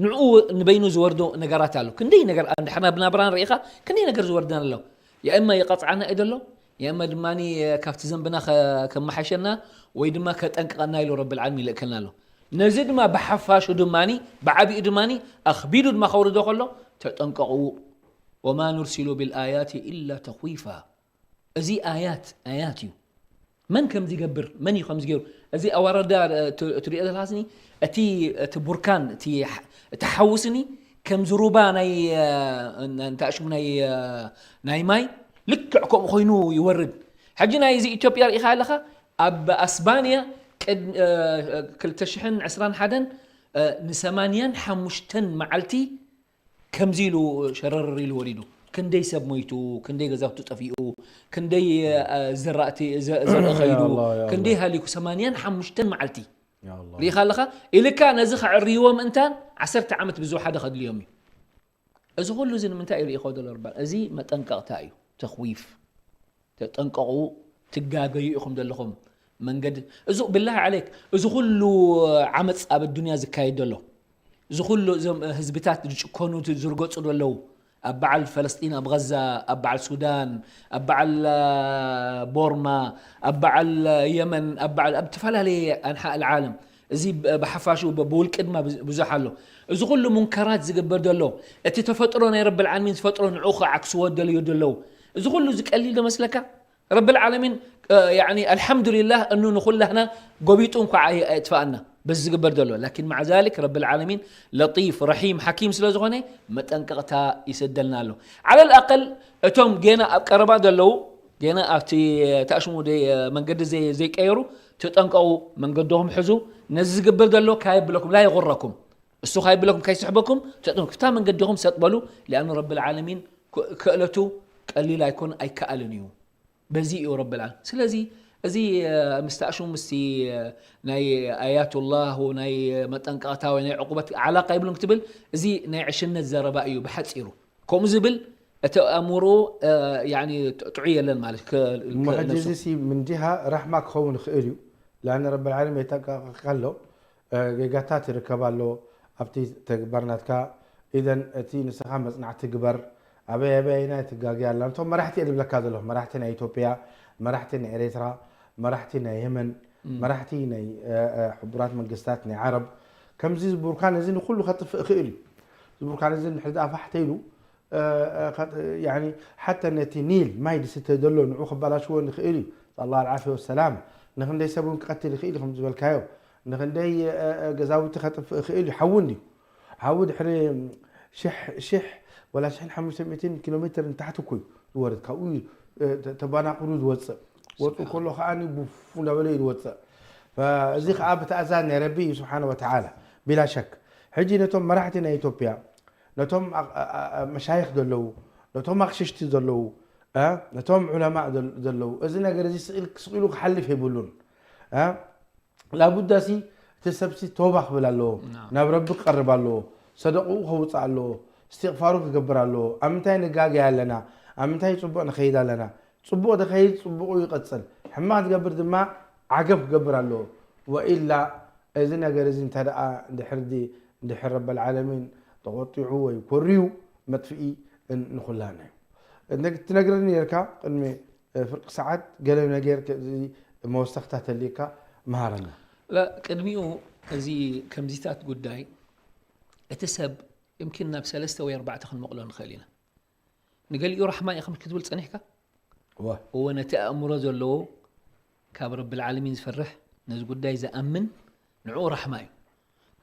ንዕኡ ንበይኑ ዝወርዶ ነገራት ኣሎ። ክንደይ ነገር ንድሕና ብናብራን ርኢኻ ክንደይ ነገር ዝወርደን ኣሎ። የእማ ይቐፅዓና እዩ ዘሎ የእማ ድማ ካብቲ ዘንብና ከመሓሸና ወይ ድማ ከጠንቅቐና ኢሉ ረቢ ልዓለሚን ይልእከልና ኣሎ። ነዚ ድማ ብሓፋሹ ድማ ብዓቢኡ ድማ ኣኽቢዱ ድማ ከውርዶ ከሎ ተጠንቀቑ። ወማ ኑርሲሉ ብልኣያት ኢላ ተኽዊፋ። እዚ ኣያት ኣያት እዩ። መን ከምዚ ይገብር መን እዩ ከምዚ ገይሩ? እዚ ኣዋረዳ ትሪኦ ዘለካስኒ እቲ እቲ ቡርካን እቲ ሓውስኒ ከምዚ ሩባ ናይ እንታይ ሽሙ ናይ ናይ ማይ ልክዕ ከምኡ ኮይኑ ይወርድ። ሕጂ ናይ እዚ ኢትዮጵያ ርኢኻ ኣለኻ ኣብ ኣስባንያ ቅድ ክልተ ሽሕን ዕስራን ሓደን ንሰማንያን ሓሙሽተን መዓልቲ ከምዚ ኢሉ ሸረር ኢሉ ወሪዱ። ክንደይ ሰብ ሞይቱ፣ ክንደይ ገዛውቲ ጠፊኡ፣ ክንደይ ዝራእቲ ዘርኢ ከይዱ፣ ክንደይ ሃሊኩ፣ ሰማንያን ሓሙሽተን መዓልቲ ርኢኻ ኣለኻ። ኢልካ ነዚ ከዕርይዎ ምእንታን ዓሰርተ ዓመት ብዝወሓደ ከድልዮም እዩ። እዚ ኩሉ እዚ ንምንታይ እዩ ርኢኾ ዘሎ ርባል? እዚ መጠንቀቕታ እዩ፣ ተኽዊፍ። ተጠንቀቑ ትጋገዩ ኢኹም ዘለኹም መንገዲ እዚ ብላሂ ዓለይክ እዚ ኩሉ ዓመፅ ኣብ ኣዱንያ ዝካየድ ዘሎ እዚ ኩሉ እዞም ህዝብታት ዝጭኮኑ ዝርገፁ ዘለዉ ኣብ በዓል ፈለስጢን ኣብ غዛ ኣብ በዓል ሱዳን ኣብ በዓል ቦርማ ኣብ በዓል የመን ኣብ በዓል ኣብ ዝተፈላለየ ኣንሓእ ዓለም እዚ ብሓፋሹ ብውልቂ ድማ ብዙሕ ኣሎ። እዚ ኩሉ ሙንከራት ዝግበር ዘሎ እቲ ተፈጥሮ ናይ ረቢ ልዓለሚን ዝፈጥሮ ንዑ ክዓክስዎ ደልዮ ዘለዉ እዚ ኩሉ ዝቀሊል ዶ መስለካ? ረቢ ልዓለሚን ኣልሓምዱሊላህ እኑ ንኩላህና ጎቢጡ እንኳ ኣየጥፋኣና በዚ ዝግበር ዘሎ ላኪን ማዓ ዛሊክ ረቢ ልዓለሚን ለጢፍ ረሒም ሓኪም ስለ ዝኾነ መጠንቀቕታ ይሰደልና ኣሎ። ዓለል ኣቀል እቶም ጌና ኣብ ቀረባ ዘለዉ ጌና ኣብቲ ተኣሽሙ መንገዲ ዘይቀየሩ ተጠንቀቑ መንገድኹም ሕዙ። ነዚ ዝግበር ዘሎ ካየብለኩም ላ የغረኩም እሱ ካየብለኩም ካይስሕበኩም ተጠንቀቁ። ክፍታ መንገድኹም ሰጥ በሉ ሊኣኑ ረቢ ልዓለሚን ክእለቱ ቀሊል ኣይኮን ኣይከኣልን እዩ። በዚ እዩ ረቢ ልዓለሚን ስለዚ እዚ ምስ ተኣሽሙ ምስቲ ናይ ኣያቱላህ ናይ መጠንቀቕታ ወይ ናይ ዕቁበት ዓላቃ ይብሉን ክትብል እዚ ናይ ዕሽነት ዘረባ እዩ ብሓፂሩ። ከምኡ ዝብል እቲ ኣእምሮ ጥዑይ የለን ማለት እሞ ሕጂ እዚ ሲ ምንዲሃ ራሕማ ክኸውን ይኽእል እዩ። ላን ረቢ ልዓለሚን የጠንቀቐካ ኣሎ። ጌጋታት ይርከብ ኣሎ ኣብቲ ተግባር ናትካ። ኢዘን እቲ ንስኻ መጽናዕቲ ግበር። ኣበይ ኣበይ ኣይና ትጋገ ኣላ። እቶም መራሕቲ እየ ዝብለካ ዘለኹ፣ መራሕቲ ናይ ኢትዮጵያ፣ መራሕቲ ናይ ኤርትራ፣ መራሕቲ ናይ የመን፣ መራሕቲ ናይ ሕቡራት መንግስታት ናይ ዓረብ፣ ከምዚ ዝቡርካን እዚ ንኩሉ ከጥፍእ ይኽእል እዩ። ዝቡርካን እዚ ንድሕር ደኣ ፋሕ ተይሉ፣ ሓተ ነቲ ኒል ማይ ዝስተ ዘሎ ንዑ ክባላሽዎ ንኽእል እዩ። ኣላ ኣልዓፊ ወሰላም። ንክንደይ ሰብ እውን ክቐትል ይኽእል እዩ፣ ከም ዝበልካዮ ንክንደይ ገዛውቲ ከጥፍእ ይኽእል እዩ። ሓዊ እንድዩ። ሓዊ ድሕሪ ሽሕ ሽሕ ወላ ሽሕን ሓሙሽተ ሚእትን ኪሎ ሜትር ንታሕቲ እኮ እዩ ዝወርድ፣ ካብኡ እዩ ተባናቑሩ ዝወፅእ። ወፁ ከሎ ከዓ ቡፉ እንዳበለ እዩ ዝወፅእ። እዚ ከዓ ብትእዛዝ ናይ ረቢ እዩ ስብሓን ወተዓላ። ቢላ ሸክ። ሕጂ ነቶም መራሕቲ ናይ ኢትዮጵያ፣ ነቶም መሻይኽ ዘለዉ፣ ነቶም ኣቕሽሽቲ ዘለዉ፣ ነቶም ዑለማእ ዘለዉ፣ እዚ ነገር እዚ ስቕ ኢሉ ክሓልፍ የብሉን። ላቡዳሲ እቲ ሰብሲ ተውባ ክብል ኣለዎ፣ ናብ ረቢ ክቐርብ ኣለዎ፣ ሰደቕኡ ከውፅእ ኣለዎ፣ እስትቕፋሩ ክገብር ኣለዎ። ኣብ ምንታይ ንጋገ ኣለና? ኣብ ምንታይ ፅቡቕ ንኸይድ ኣለና? ፅቡቕ ዝኸይድ ፅቡቑ ይቐፅል፣ ሕማቕ ዝገብር ድማ ዓገብ ክገብር ኣለዎ። ወኢላ እዚ ነገር እዚ እንተ ደኣ እንድሕር ዲ-፣ እንድሕር ረበል ዓለሚን ተቖጢዑ ወይ ኮርዩ መጥፍኢ ን-፣ ንኹላና እዩ። እነ-፣ ትነግረኒ ነርካ ቅድሚ ፍርቂ ሰዓት ገለ ነገር ከ-፣ እዚ መወሰኽታ ተልየካ መሃረና። ላ፣ ቅድሚኡ እዚ ከምዚታት ጉዳይ እቲ ሰብ يمكن ናብ ሰለስተ ወይ ኣርባዕተ ክንመቕሎ ንኽእል ኢና። ንገሊኡ ራሕማ እዩ ከም ክትብል ጸኒሕካ? እወ። እወ፣ ነቲ ኣእምሮ ዘለዎ ካብ ረብል ዓለሚን ዝፈርሕ ነዚ ጉዳይ ዝኣምን ንዕኡ ራሕማ እዩ።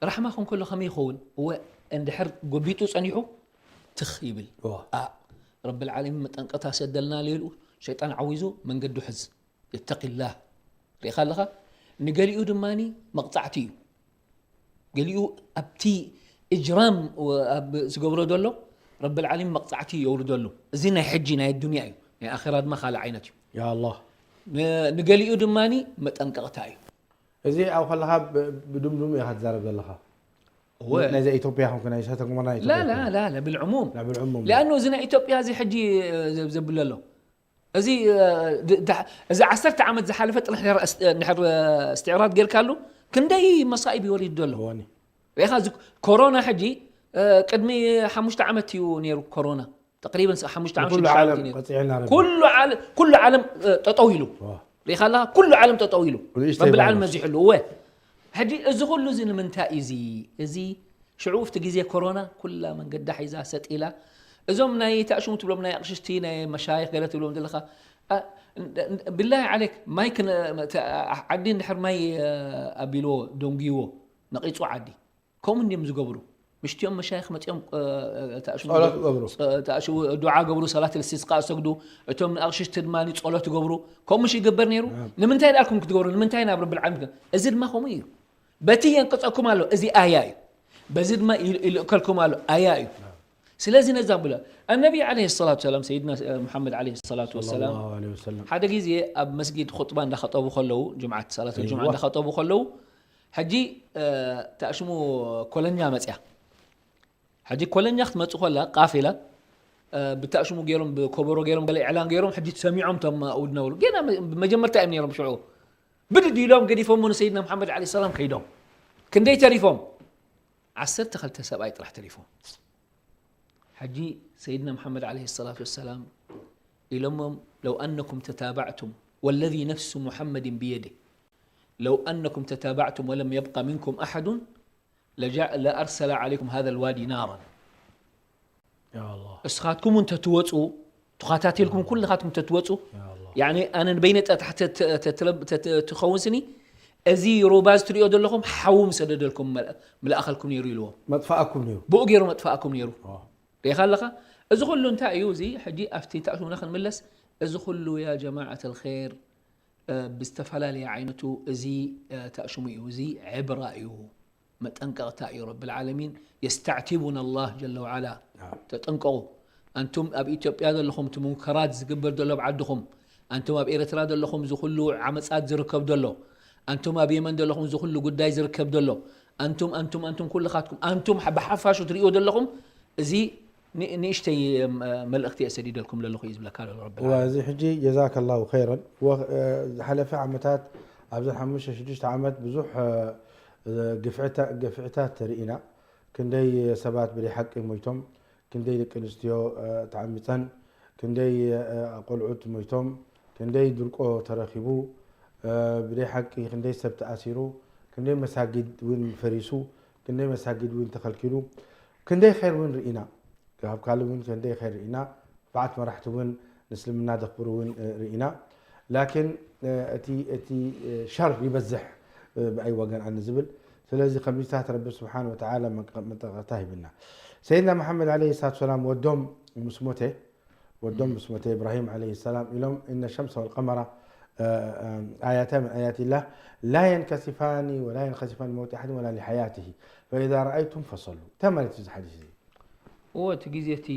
ራሕማ ክን ከሎ ከመይ ይኸውን? እወ፣ እንድሕር ጎቢጡ ጸኒሑ ትኽ ይብል። እወ። ኣ፣ ረብል ዓለሚን መጠንቀታ ሰደልና ኢሉ ሸይጣን ዓዊዙ መንገዱ ሕዝ። የተቂላህ። ርኢኻ ኣለኻ? ንገሊኡ ድማኒ መቕጻዕቲ እዩ። ገሊኡ ኣብቲ እጅራም ወ-፣ ኣብ ዝገብሮ ዘሎ ረብል ዓለሚን መቕጻዕቲ የውርደሉ። እዚ ናይ ሕጂ ናይ ኣዱንያ እዩ። ናይ ኣኼራ ድማ ካልእ ዓይነት እዩ። ያ ኣላህ። ን-፣ ንገሊኡ ድማኒ መጠንቀቕታ እዩ። እዚ ኣብ ከለኻ ብ-፣ ብድምድሙ ኢኻ ትዛረብ ዘለኻ። እወ። ነዚ ኢትዮጵያ ይኹን ናይ እሳተ ጎመራ ናይ ላ፣ ኢትዮጵያ ላ፣ ይኹን። ላ፣ ላ፣ ብልዕሙም። ላ፣ ብልዕሙም። ሊኣኑ እዚ ናይ ኢትዮጵያ እዚ ሕጂ፣ እ፣ ዘ-፣ ዘብሎ ኣሎ። እዚ፣ እ፣ ድ-፣ ዳ-፣ እዚ ዓሰርተ ዓመት ዝሓለፈ ጥራሕ ድሕር ኣስ-፣ ድሕር፣ እ፣ እስትዕራድ ጌርካሉ ክንደይ መሳኢብ ይወሪድ ዘሎ። እወኒ። ርኢኻ እዚ ኮሮና ሕጂ፣ እ፣ ቅድሚ ሓሙሽተ ዓመት እዩ ነይሩ ኮሮና። ተቅሪበን ስ-፣ ሓሙሽተ ዓመት፣ ንኩሉ ሽዱሽተ ዓመት ዓለም እዩ ነይሩ። ቀፂዕና ረቢ። ኩሉ ዓለ-፣ ኩሉ ዓለም፣ እ፣ ጠጠው ኢሉ። ዋ። ርኢኻ ኣለኻ? ኩሉ ዓለም ጠጠው ኢሉ። ንእሽተይ ረብል ዓለም ቫይረስ። መዚሕሉ። እወ። ሕጂ እዚ ኩሉ እዚ ንምንታይ እዩ እዚ? እዚ ሽዑ ኣብቲ ግዜ ኮሮና ኩላ መንገዳ ሒዛ ሰጥ ኢላ። እዞም ናይ ተኣሽሙ ትብሎም ናይ ኣቕሽሽቲ፣ ናይ መሻይኽ ገለ ትብሎም ዘለኻ፣ ኣ፣ ን-፣ ን-፣ ብላሂ ዓለይክ፣ ማይ ክነ-፣ መተ-፣ ኣ-፣ ዓዲ እንድሕር ማይ፣ እ፣ ኣቢልዎ፣ ደንጉይዎ፣ ነቒጹ ዓዲ። ከምኡ እንድዮም ዝገብሩ። ምሽትዮም መሻይኽ መጺኦም፣ እ፣ እ፣ ተኣሽሙ ጸሎት ዶ-፣ ይገብሩ። ጸ-፣ ተኣሽሙ ዱዓ ገብሩ፣ ሰላት እልስቲስቃ ሰግዱ። እቶም ንኣቕሽሽቲ ድማ ጸሎት ይገብሩ። ከምኡ ምሽ ይግበር ነይሩ? ናም። ንምንታይ ደኣልኩም ክትገብሩ? ንምንታይ ናብ ረብል ዓለሚን? እዚ ድማ ከምኡ እዩ። በቲ የንቅጸኩም ኣሎ፣ እዚ ኣያ እዩ። በዚ ድማ ይል-፣ ይልእከልኩም ኣሎ፣ ኣያ እዩ። ስለዚ ነዛ ብሎ፣ ኣነቢ ዓለይሂ ሰላቱ ወሰላም፣ ሰይድና፣ እ፣ ሙሐመድ ዓለይሂ ሰላቱ ወሰላም፣ ሰለላሁ ዐለይሂ ወሰለም። ሓደ ግዜ ኣብ መስጊድ ኹጥባ እንዳኸጠቡ ከለዉ፣ ጅምዓት፣ ሰላት ኣይዋ። ጅምዓ እንዳኸጠቡ ከለዉ፣ ሕጂ፣ እ፣ ተኣሽሙ ኮለኛ መጽያ። ሕጂ ኮለኛ ክትመጽእ ከላ፣ ቃፊላ፣ እ፣ ብተኣሽሙ ገይሮም፣ ብኮበሮ ገይሮም፣ ገለ ኢዕላን ገይሮም፣ ሕጂ ተሰሚዖም እቶም ኣብኡ ዝነበሩ። ገና መ-፣ መጀመርታ እዮም ነይሮም ሽዑ። ብድድ ኢሎም ገዲፎሞ ንሰይድና ሙሐመድ ዓለይሂ ሰላም ከይዶም። ክንደይ ተሪፎም? ዓሰርተ ክልተ ሰብኣይ ጥራሕ ተሪፎም። ሕጂ ሰይድና ሙሐመድ ዓለይሂ ሰላቱ ወሰላም ኢሎሞም፣ "ለው ኣነኩም ተታባዕቱም ወለዚ ነፍሱ ሙሐመድን ብየዲህ፣ ለው ኣነኩም ተታባዕቱም ወለም የብቃ ሚንኩም ኣሐዱን ለጃ-፣ ለኣርሰለ ዓለይኩም ሃዘል ዋዲ ናራን።" ያ ኣላህ። እስኻትኩም እንተትወፁ፣ ተኸታቲልኩም ኩልኻትኩም እንተትወፁ፣ ያ ኣላህ። ያኒ ኣነ ንበይነ ጠታሕ ተ-፣ ተ-፣ ተ-፣ ተ-፣ ተ-፣ ትኸውን ስኒ፣ እዚ ሩባ እዚ ትሪኦ ዘለኹም ሓዊ ምሰደደልኩም መል-፣ ምልኣኸልኩም ነይሩ ኢልዎም። መጥፋኣኩም ነይሩ። ብኡ ገይሩ መጥፋኣኩም ነይሩ። ዋ። ርኢኻ ኣለኻ? እዚ ኩሉ እንታይ እዩ? እዚ ሕጂ ኣብቲ ተኣሽሙና ክንምለስ፣ እዚ ኩሉ ያ ጀማዓት ኣልኸይር፣ እ፣ ብዝተፈላለየ ዓይነቱ እዚ፣ እ፣ ተኣሽሙ እዩ። እዚ ዕብራ እዩ። መጠንቀቕታ እዩ። ረብል ዓለሚን የስተዕቲቡና ኣላህ ጀለ ወዓላ። ናም። ተጠንቀቑ። ኣንቱም ኣብ ኢትዮጵያ ዘለኹም፣ እቲ ሙንከራት ዝግበር ዘሎ ኣብ ዓድኹም፣ ኣንቱም ኣብ ኤርትራ ዘለኹም፣ እዚ ኩሉ ዓመጻት ዝርከብ ዘሎ፣ ኣንቱም ኣብ የመን ዘለኹም፣ እዚ ኩሉ ጉዳይ ዝርከብ ዘሎ፣ ኣንቱም፣ ኣንቱም፣ ኣንቱም ኩልኻትኩም፣ ኣንቱም ብሓፋሹ ትርእይዎ ዘለኹም፣ እዚ ን-፣ ንእሽተይ፣ እ፣ መልእኽቲ እየ ሰዲደልኩም ዘለኹ እዩ ዝብለካ ዘሎ ረብል እዋ፣ ዓለሚን። እዚ ሕጂ ጀዛከላሁ ኸይረን። ወ-፣ እ፣ ዝሓለፈ ዓመታት፣ ኣብዚ ሓሙሽተ ሽዱሽተ ዓመት ብዙሕ፣ እ፣ ግፍዕታ-፣ ግፍዕታት ርኢና። ክንደይ ሰባት ብደይ ሓቂ ሞይቶም፣ ክንደይ ደቂ ኣንስትዮ ተዓሚፀን፣ ክንደይ ቆልዑት ሞይቶም፣ ክንደይ ድርቆ ተረኪቡ፣ ብደይ ሓቂ ክንደይ ሰብ ተኣሲሩ፣ ክንደይ መሳጊድ እውን ፈሪሱ፣ ክንደይ መሳጊድ እውን ተኸልኪሉ፣ ክንደይ ኸይር እውን ርኢና። ካብ ካልእ እውን ክንደይ ኸይር ርኢና። በዓት መራሕቲ እውን ንእስልምና ደኽብሩ እውን ርኢና። ላኪን እቲ እቲ ሸር ይበዝሕ ብኣይ ወገን ኣነ ዝብል። ስለዚ ከምዚታት ረቢ ስብሓን ወተዓላ መጠንቀቕታ ሂብና። ሰይድና መሓመድ ዓለይሂ ሰላቱ ሰላም ወዶም ምስ ሞተ ወዶም ምስ ሞተ ኢብራሂም ዓለይሂ ሰላም ኢሎም እነ ሸምሰ ወልቀመራ ኣያታ ምን ኣያት ላህ ላ የንከሲፋኒ ወላ የንከሲፋኒ መውት ኣሓድን ወላ ሊሓያትሂ ፈኢዛ ረኣይቱም ፈሰሉ። እንታይ ማለት እዩ እዚ ሓዲስ እዚ? እዎ እቲ ግዜ እቲ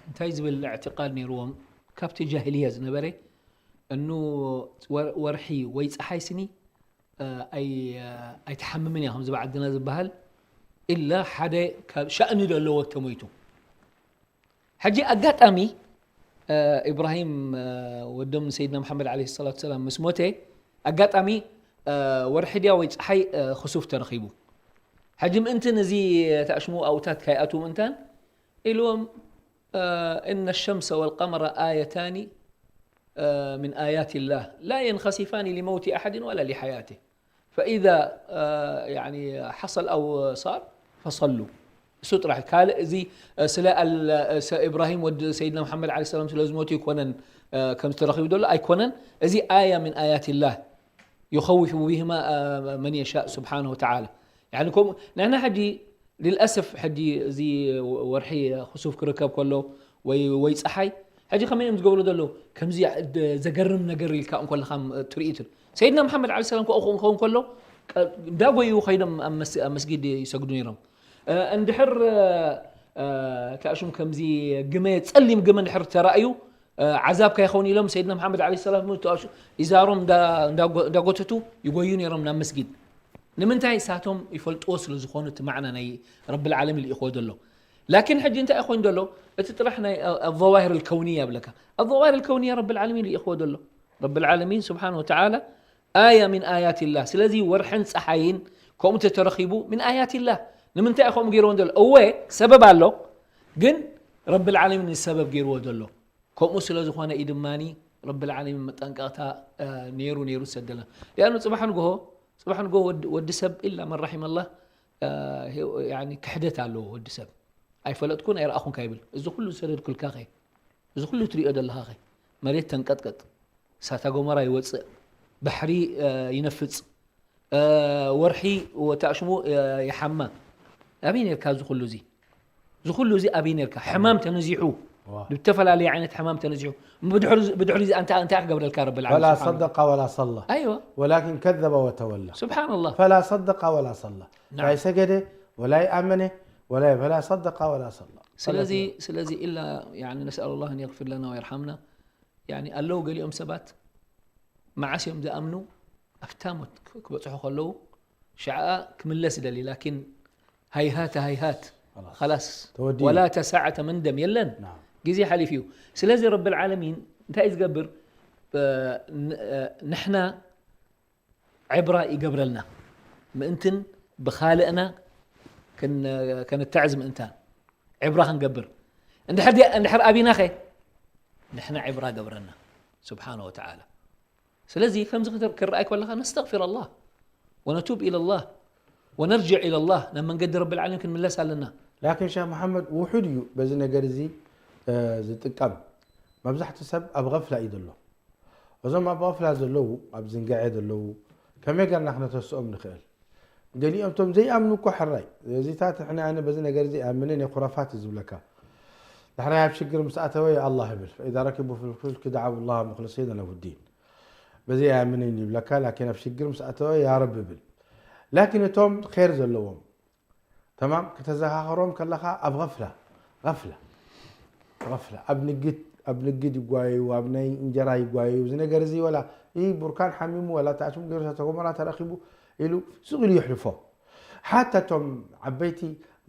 እንታይ ዝብል እዕትቃድ ነይርዎም ካብቲ ጃሂልያ ዝነበረ እኑ ወርሒ ወይ ፀሓይ ስኒ ኣይትሓምምን እያ ከምዚ ብዓድና ዝበሃል ኢላ ሓደ ካብ ሻእኒ ዘለዎ ተሞይቱ። ሕጂ ኣጋጣሚ ኢብራሂም ወዶም ሰይድና መሓመድ ዓለይሂ ሰላቱ ሰላም ምስ ሞተ ኣጋጣሚ ወርሒ ድያ ወይ ፀሓይ ክሱፍ ተረኺቡ። ሕጂ ምእንትን እዚ ተኣሽሙ ኣውታት ካይኣትዉ ምእንታን ኢልዎም እነ ሸምሰ ወልቀመረ ኣየታኒ ምን ኣያት ላህ ላ የንኸሲፋኒ ሊመውቲ ኣሓድን ወላ ሊሓያትህ ፈኢዛ ሓሰል ኣው ሳር ፈሰሉ። እሱ ጥራሕ ካልእ እዚ ስለ ኢብራሂም ወዲ ሰይድና መሓመድ ዓለ ሰላም ስለ ዝሞቱ ይኮነን ከምዚ ተረኺቡ ዘሎ ኣይኮነን። እዚ ኣያ ምን ኣያት ላህ ዩኸውፉ ብሂማ መን የሻእ ስብሓነሁ ወተዓላ። ከምኡ ንሕና ሕጂ ልልኣስፍ ሕጂ እዚ ወርሒ ክሱፍ ክርከብ ከሎ ወይ ወይ ፀሓይ ሕጂ ከመይ እዮም ዝገብሩ ዘለዉ? ከምዚ ዘገርም ነገር ኢልካ እንኮለኻ ትርኢት ሰይድና መሓመድ ዓለ ሰላም ከኡ ክኸውን ከሎ እንዳጎዩ ከይዶም ኣብ መስጊድ ይሰግዱ ነይሮም። እንድሕር ተእሹም ከምዚ ግመ ፀሊም ግመ እንድሕር ተራእዩ ዓዛብ ከይኸውን ኢሎም ሰይድና መሓመድ ዓለ ሰላም ተእሹ ኢዛሮም እንዳጎተቱ ይጎዩ ነይሮም ናብ መስጊድ። ንምንታይ እሳቶም ይፈልጥዎ ስለ ዝኾኑ እቲ ማዕና ናይ ረብል ዓለሚን ልኢኽዎ ዘሎ። ላኪን ሕጂ እንታይ ኮይኑ ዘሎ? እቲ ጥራሕ ናይ ኣዘዋሂር ልከውንያ ይብለካ። ኣዘዋሂር ልከውንያ ረብል ዓለሚን ልኢኽዎ ዘሎ። ረብል ዓለሚን ስብሓን ወተዓላ ኣያ ሚን ኣያት ላህ። ስለዚ ወርሕን ፀሓይን ከምኡ ተተረኺቡ ሚን ኣያት ላህ። ንምንታይ ከምኡ ገይርዎ ዘሎ? እወ ሰበብ ኣሎ፣ ግን ረብል ዓለሚን ንሰበብ ገይርዎ ዘሎ። ከምኡ ስለ ዝኾነ እዩ ድማ ረብል ዓለሚን መጠንቀቕታ ነይሩ ነይሩ ዝሰደልና። ሊኣኑ ፅባሕ ንግሆ ፅባሕ ንግሆ ወዲ ሰብ ኢላ መን ራሒመላህ ክሕደት ኣለዎ። ወዲ ሰብ ኣይፈለጥኩን ኣይረኣኹን ካይብል እዚ ኩሉ ዝሰደድኩልካ ኸ እዚ ኩሉ ትሪኦ ዘለኻ ኸ መሬት ተንቀጥቀጥ፣ እሳተ ጎመራ ይወፅእ፣ ባሕሪ ይነፍፅ፣ ወርሒ ወታእሽሙ ይሓማ። ኣበይ ነርካ እዚ ኩሉ እዚ? እዚ ኩሉ እዚ ኣበይ ነርካ? ሕማም ተነዚሑ፣ ብተፈላለየ ዓይነት ሕማም ተነዚሑ። ብድሕሪ እዚ እንታይ እንታይ ክገብረልካ ረብል ዓለሚን فلا ስብሓን صدق ولا صلى ኣይዋ ولكن كذب وتولى ስብሓንላህ فلا صدق ولا صلى نعم. لا يسجد ولا يأمن ولا فلا صدق ولا صلى ስለዚ ስለዚ ኢላ يعني نسأل الله أن يغفر لنا ويرحمنا يعني ኣለዉ ገሊኦም ሰባት መዓስ እዮም ዝኣምኑ ኣብታ ሞት ክበፅሑ ከለዉ ሽዓ ክምለስ ይደሊ ላኪን ሃይሃት ሃይሃት خلاص. خلاص ተወዲኡ። ولا تساعة من دم የለን نعم. ግዜ ሓሊፉ እዩ ስለዚ ረብል ዓለሚን እንታይ እዩ ዝገብር ብ- ን- ንሕና ዕብራ ይገብረልና ምእንትን ብኻልእና ከን- ከንተዕዝ ምእንታን ዕብራ ክንገብር እንድሕር ዲኣ- እንድሕር ኣቢና ኸ ንሕና ዕብራ ገብረና ስብሓነ ወተዓላ ስለዚ ከምዚ ክተ- ክረኣይ ከለኻ ነስተግፊር ኣላህ ወነቱብ ኢለላህ ወነርጅዕ ኢለላህ ናብ መንገዲ ረብል ዓለሚን ክንምለስ ኣለና ላኪን ሸህ መሓመድ ውሑድ እዩ በዚ ነገር እዚ ዝጥቀም። መብዛሕትኡ ሰብ ኣብ غፍላ እዩ ዘሎ። እዞም ኣብ غፍላ ዘለዉ ኣብ ዝንጋዐ ዘለዉ ከመይ ገርና ክነተስኦም ንኽእል? ገሊኦም እቶም ዘይኣምኑ እኮ ሕራይ እዚታት ንሕና ኣነ በዚ ነገር እዚ ኣምንን የኹረፋት እዩ ዝብለካ። ዳሕራይ ኣብ ሽግር ምስ ኣተወ ያ ኣላህ ይብል ፈኢዛ ረኪቡ ፊልፉልክ ደዓው ላህ ሙክልሲነ ለሁ ዲን። በዚ ኣምንን ይብለካ ላኪን ኣብ ሽግር ምስ ኣተወ ያ ረብ ይብል። ላኪን እቶም ር ዘለዎም ተማም ከተዘኻኸሮም ከለኻ ኣብ غፍላ غፍላ غፍላ ኣብ ንግድ ኣብ ንግድ ይጓየዩ ኣብ ናይ እንጀራ ይጓየዩ እዚ ነገር እዚ ወላ ይህ ቡርካን ሓሚሙ ወላ ተኣሽሙ ገይሩ እሳተ ጎመራ ተረኺቡ ኢሉ ስቕ ኢሉ ይሕልፎ ሓታ እቶም ዓበይቲ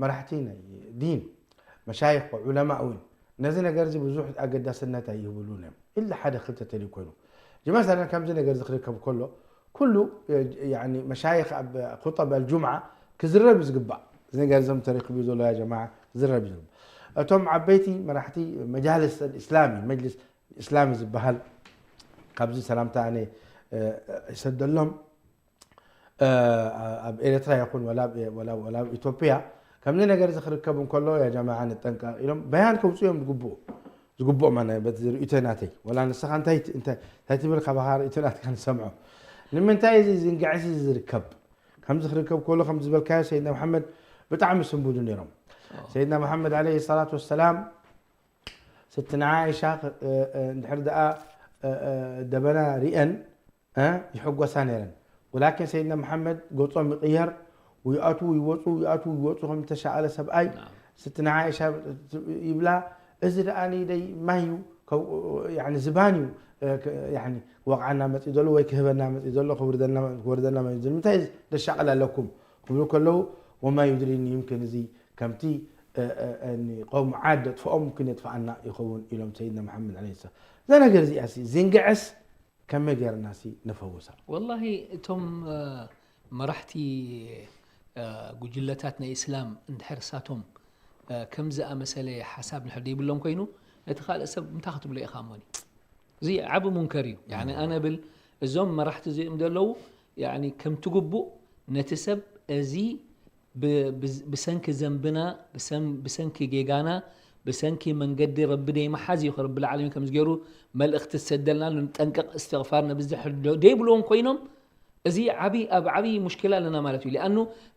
መራሕቲ ናይ ዲን መሻይኽ ዑለማ እውን ነዚ ነገር እዚ ብዙሕ ኣገዳስነት ኣይህብሉን እዮም ኢላ ሓደ ክልተ ተልዩ ኮይኑ ጅመሰለን ከምዚ ነገር እዚ ክርከብ ከሎ ኩሉ መሻይኽ ኣብ ኹጠብ ኣልጁምዓ ክዝረብ እዩ ዝግባእ እዚ ነገር እዞም ተረኪቡ ዘሎ ያ ጀማዓ ክዝረብ እዩ ዝግባእ እቶም ዓበይቲ መራሕቲ መጃልስ እስላሚ መጅልስ እስላሚ ዝበሃል ካብዚ ሰላምታ ኣነ ይሰደሎም። ኣብ ኤርትራ ይኹን ወላ ኣብ ኢትዮጵያ ከምዚ ነገር እዚ ክርከብ እንከሎ ያ ጀማዓ ንጠንቀቕ ኢሎም በያን ከውፅኡ እዮም ዝግብኡ ዝግብኦም ኣነ በቲ ርእይቶ ናተይ ወላ ንስኻ እንታይ እንታይ ትብል ካባኻ ርእይቶ ናትካ ንሰምዖ። ንምንታይ እዚ ዝንግዕሲ ዝርከብ ከምዚ ክርከብ ከሎ ከምዚ ዝበልካዮ ሰይድና መሓመድ ብጣዕሚ ስንቡዱ ነይሮም። ሰይድና መሓመድ ዓለይሂ ሰላቱ ወሰላም ስትና ዓይሻ እንድሕር ደኣ ደበና ሪአን ይሕጎሳ ነይረን። ወላኪን ሰይድና መሓመድ ገጾም ይቕየር፣ ይኣትዉ ይወፁ ይኣትዉ ይወፁ ከም ዝተሻቐለ ሰብኣይ ስትና ዓይሻ ይብላ። እዚ ደኣ ንኢደይ ማይ እዩ ዝባን እዩ ወቕዓና መፂ ዘሎ ወይ ክህበና መፂ ዘሎ ክወርደና መፂ ንምንታይ ደሻቐል ኣለኩም ክብሉ ከለዉ ወማ ዩድሪኒ ይምክን እዚ ከምቲ ንቀውሚ ዓድ ደጥፍኦም ምክን የጥፍኣና ይኸውን ኢሎም ሰይድና መሓመድ ለ ሰላም። እዛ ነገር እዚኣ ሲ ዝንግዐስ ከመይ ገይርና ሲ ንፈውሳ? ወላሂ እቶም መራሕቲ ጉጅለታት ናይ እስላም እንድሕር ሳቶም ከምዚ ኣመሰለ ሓሳብ ንሕር ደይብሎም ኮይኑ ነቲ ካልእ ሰብ እንታይ ክትብሎ ኢኻ እሞኒ እዚ ዓቢ ሙንከር እዩ። ኣነ ብል እዞም መራሕቲ እዚኦም ዘለዉ ከምቲ ግቡእ ነቲ ሰብ እዚ ብሰንኪ ዘንብና፣ ብሰንኪ ጌጋና፣ ብሰንኪ መንገዲ ረቢ ደይምሓዝ እዩ ረብል ዓለሚን ከምዚ ገይሩ መልእኽቲ ዝሰደልናሉ ንጠንቀቕ እስትቕፋር ነብዝሕ ደይብልዎም ኮይኖም እዚ ዓቢ ኣብ ዓቢ ሙሽኪላ ኣለና ማለት እዩ። ሊኣኑ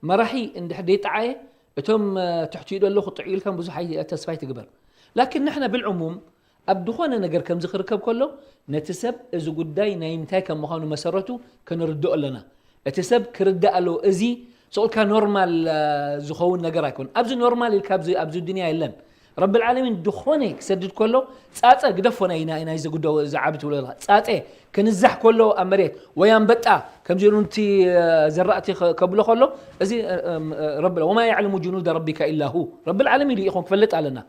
መራሒ እንድሕር ደይጠዓየ እቶም ትሕቲኡ ደሎ ክጥዕዩ ኢልካ ብዙሕ ተስፋ ኣይትግበር። ላኪን ንሕና ብልዕሙም ኣብ ዝኾነ ነገር ከምዚ ክርከብ ከሎ ነቲ ሰብ እዚ ጉዳይ ናይ ምንታይ ከም ምዃኑ መሰረቱ ክንርድኦ ኣለና። እቲ ሰብ ክርዳእ ኣለዎ። እዚ ስቕ ኢልካ ኖርማል ዝኸውን ነገር ኣይኮን። ኣብዚ ኖርማል ኢልካ ኣብዚ ኣብዚ ዱንያ የለን። ረብል ዓለሚን ዝኾነ ክሰድድ ከሎ ፃፀ ግደፎ ናይ ናይ ናይ ዝጉዶ ዝዓቢ ትብሎ ዘለካ ፃፀ ክንዛሕ ከሎ ኣብ መሬት ወይ ኣንበጣ ከምዚ ኢሉ ነቲ ዘራእቲ ከብሎ ከሎ እዚ ረብል ወማ ያዕለሙ ጁኑደ ረቢካ ኢላ ሁ ረብል ዓለሚን ኢሉ ኢኹም ክፈልጥ ኣለና።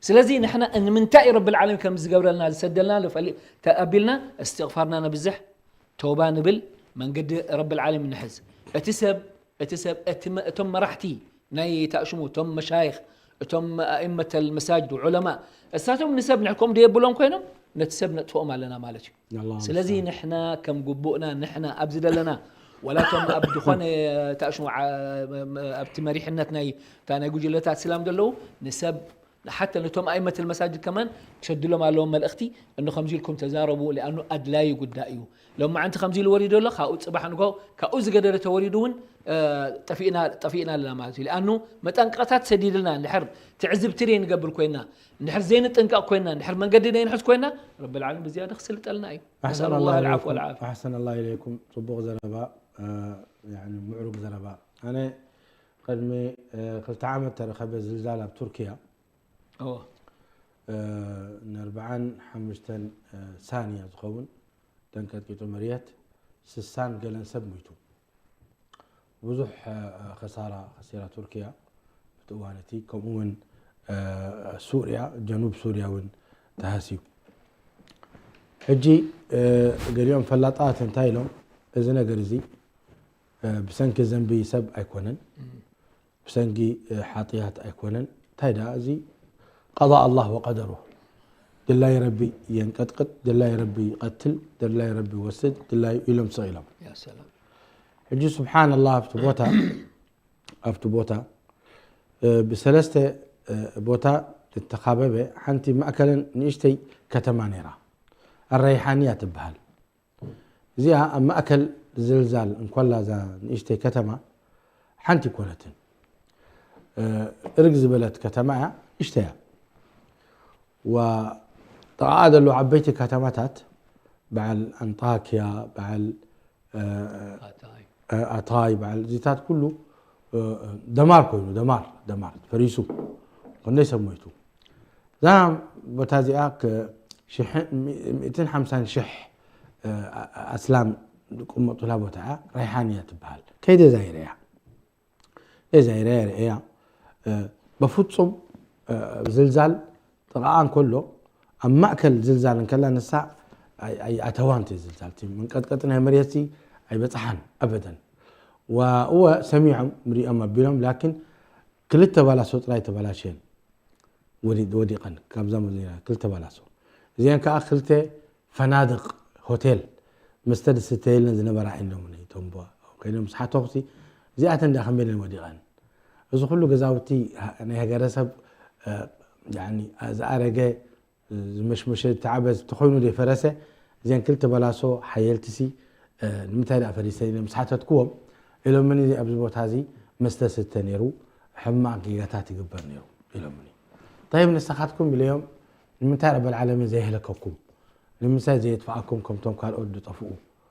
ስለዚ ንሕና ንምንታይ እዩ ረብል ዓለሚን ከም ዝገብረልና ዝሰደልና ንፈልጥ ተኣቢልና እስትቕፋርና ነብዝሕ ተውባ ንብል መንገዲ ረብል ዓለሚን ንሕዝ እቲ ሰብ እቲ ሰብ እቲ እቶም መራሕቲ ናይ ታእሽሙ እቶም መሻይኽ እቶም ኣእመተል መሳጅድ ዑለማ እሳቶም ንሰብ ንሕኮም ደየብሎም ኮይኖም ነቲ ሰብ ነጥፍኦም ኣለና ማለት እዩ። ስለዚ ንሕና ከም ግቡእና ንሕና ኣብዚ ዘለና ወላቶም ኣብ ዝኾነ ታእሽሙ ኣብቲ መሪሕነት ናይ እታ ናይ ጉጅለታት ስላም ዘለዉ ንሰብ ሓተ ነቶም ኣእመተል መሳጅድ ከማን ክሰድሎም ኣለዎም መልእኽቲ እኖ ከምዚ ኢልኩም ተዛረቡ ሊኣኑ ኣድላዪ ጉዳይ እዩ። ሎማዓንቲ ከምዚ ኢሉ ወሪዱ ኣሎ ካብኡ ፅባሕ ንግሆ ካብኡ ዝገደደ ተወሪዱ እውን ጠፊእና ጠፊእና ኣለና ማለት እዩ። ሊኣኑ መጠንቀቕታት ሰዲድልና እንድሕር ትዕዝብቲ ደይ ንገብር ኮይና እንድሕር ዘይንጥንቀቕ ኮይና እንድሕር መንገዲ ደይ ንሕዝ ኮይና ረብል ዓለሚን ብዝያዳ ክስልጠልና እዩ። نسأل الله العفو والعافية. أحسن الله إليكم. ፅቡቕ ዘረባ ምዕሩግ ዘረባ። ኣነ ቅድሚ ክልተ ዓመት ተረኸበ ዝልዛል ኣብ ቱርኪያ ንኣርብዓን ሓሙሽተን ሳንያ ዝኸውን ተንቀጥቂጡ መርየት ስሳን ገለን ሰብ ሞይቱ። ብዙሕ ከሳራ ከሲራ ቱርኪያ እቲ እዋን እቲ ከምኡ እውን ሱርያ ጀኑብ ሱርያ እውን ተሃስዩ። ሕጂ ገሊኦም ፈላጣት እንታይ ኢሎም እዚ ነገር እዚ ብሰንኪ ዘንቢ ሰብ ኣይኮነን ብሰንጊ ሓጥያት ኣይኮነን። እንታይ ደኣ እዚ ቀضاء الله وقدره። ድላይ ረቢ የንቀጥቅጥ፣ ድላይ ረቢ ይቐትል፣ ድላይ ረቢ ይወስድ፣ ድላዩ ኢሎም ስቕ ኢሎም። ሕጂ ስብሓን ኣላህ ኣብቲ ቦታ ኣብቲ ቦታ ብሰለስተ ቦታ ዝተኻበበ ሓንቲ ማእከለን ንእሽተይ ከተማ ነይራ። ኣረይሓንያ ትበሃል። እዚኣ ኣብ ማእከል ዝልዛል እንኮላ እዛ ንእሽተይ ከተማ ሓንቲ ኣይኮነትን። እርግ ዝበለት ከተማ እያ፣ ንእሽተይ እያ። ወጥቓኣ ዘለዉ ዓበይቲ ከተማታት በዓል ኣንጣክያ፣ በዓል ኣታይ፣ በዓል እዚታት ኩሉ ደማር ኮይኑ፣ ደማር ደማር ፈሪሱ፣ ክንደይ ሰብ ሞይቱ። እዛ ቦታ እዚኣ ሚእትን ሓምሳን ሽሕ ኣስላም ዝቅመጡላ ቦታ እያ። ራይሓን እያ ትበሃል። ከይደ ዛይረ እያ። ከይደ ዛይረ እያ ርእያ። በፍጹም ዝልዛል ጥቓኣ እንከሎ ኣብ ማእከል ዝልዛል እንከላ ንሳ ኣይኣተዋን እቲ ዝልዛል። እቲ መንቀጥቀጢ ናይ መሬት ኣይበጽሓን ኣበደን። እወ ሰሚዖም ሪኦም ኣቢሎም ላኪን ክልተ ባላሶ ጥራይ ተበላሸን። ወዲ-፣ ወዲቐን፣ ካብዛ መዲና ክልተ በላሶ። እዚአን ከዓ ክልተ ፈናድቕ፣ ሆቴል፣ መስተ ዝስተየለን ዝነበራ ኢሎምኒ። እቶም ብ-፣ ከይዶም ምስ ሓተኹሲ፣ እዚኣተን ደኣ ከመይ ኢለን ወዲቐን? እዚ ኩሉ ገዛውቲ ሃ-፣ ናይ ሃገረሰብ፣ እ፣ ያኒ፣ ዝኣረገ፣ ዝመሽመሸ፣ ዝተዓበ፣ ተኾይኑ ዘይፈረሰ፣ እዘን ክልተ በላሶ ሓየልትሲ፣ እ፣ ንምንታይ ደኣ ፈሪሰን ኢለ ምስ ሓተትክዎም፣ ኢሎምኒ፣ ኣብዚ ቦታ እዚ መስተ ስተ ነይሩ፣ ሕማቕ ጌጋታት ይግበር ነይሩ ኢሎምኒ። እንታይ ንስኻትኩም ኢለዮም፣ ንምንታይ ረበል ዓለሚን ዘየህለከኩም? ንምንታይ ዘየጥፍኣኩም ከምቶም ካልኦት ዝጠፍኡ?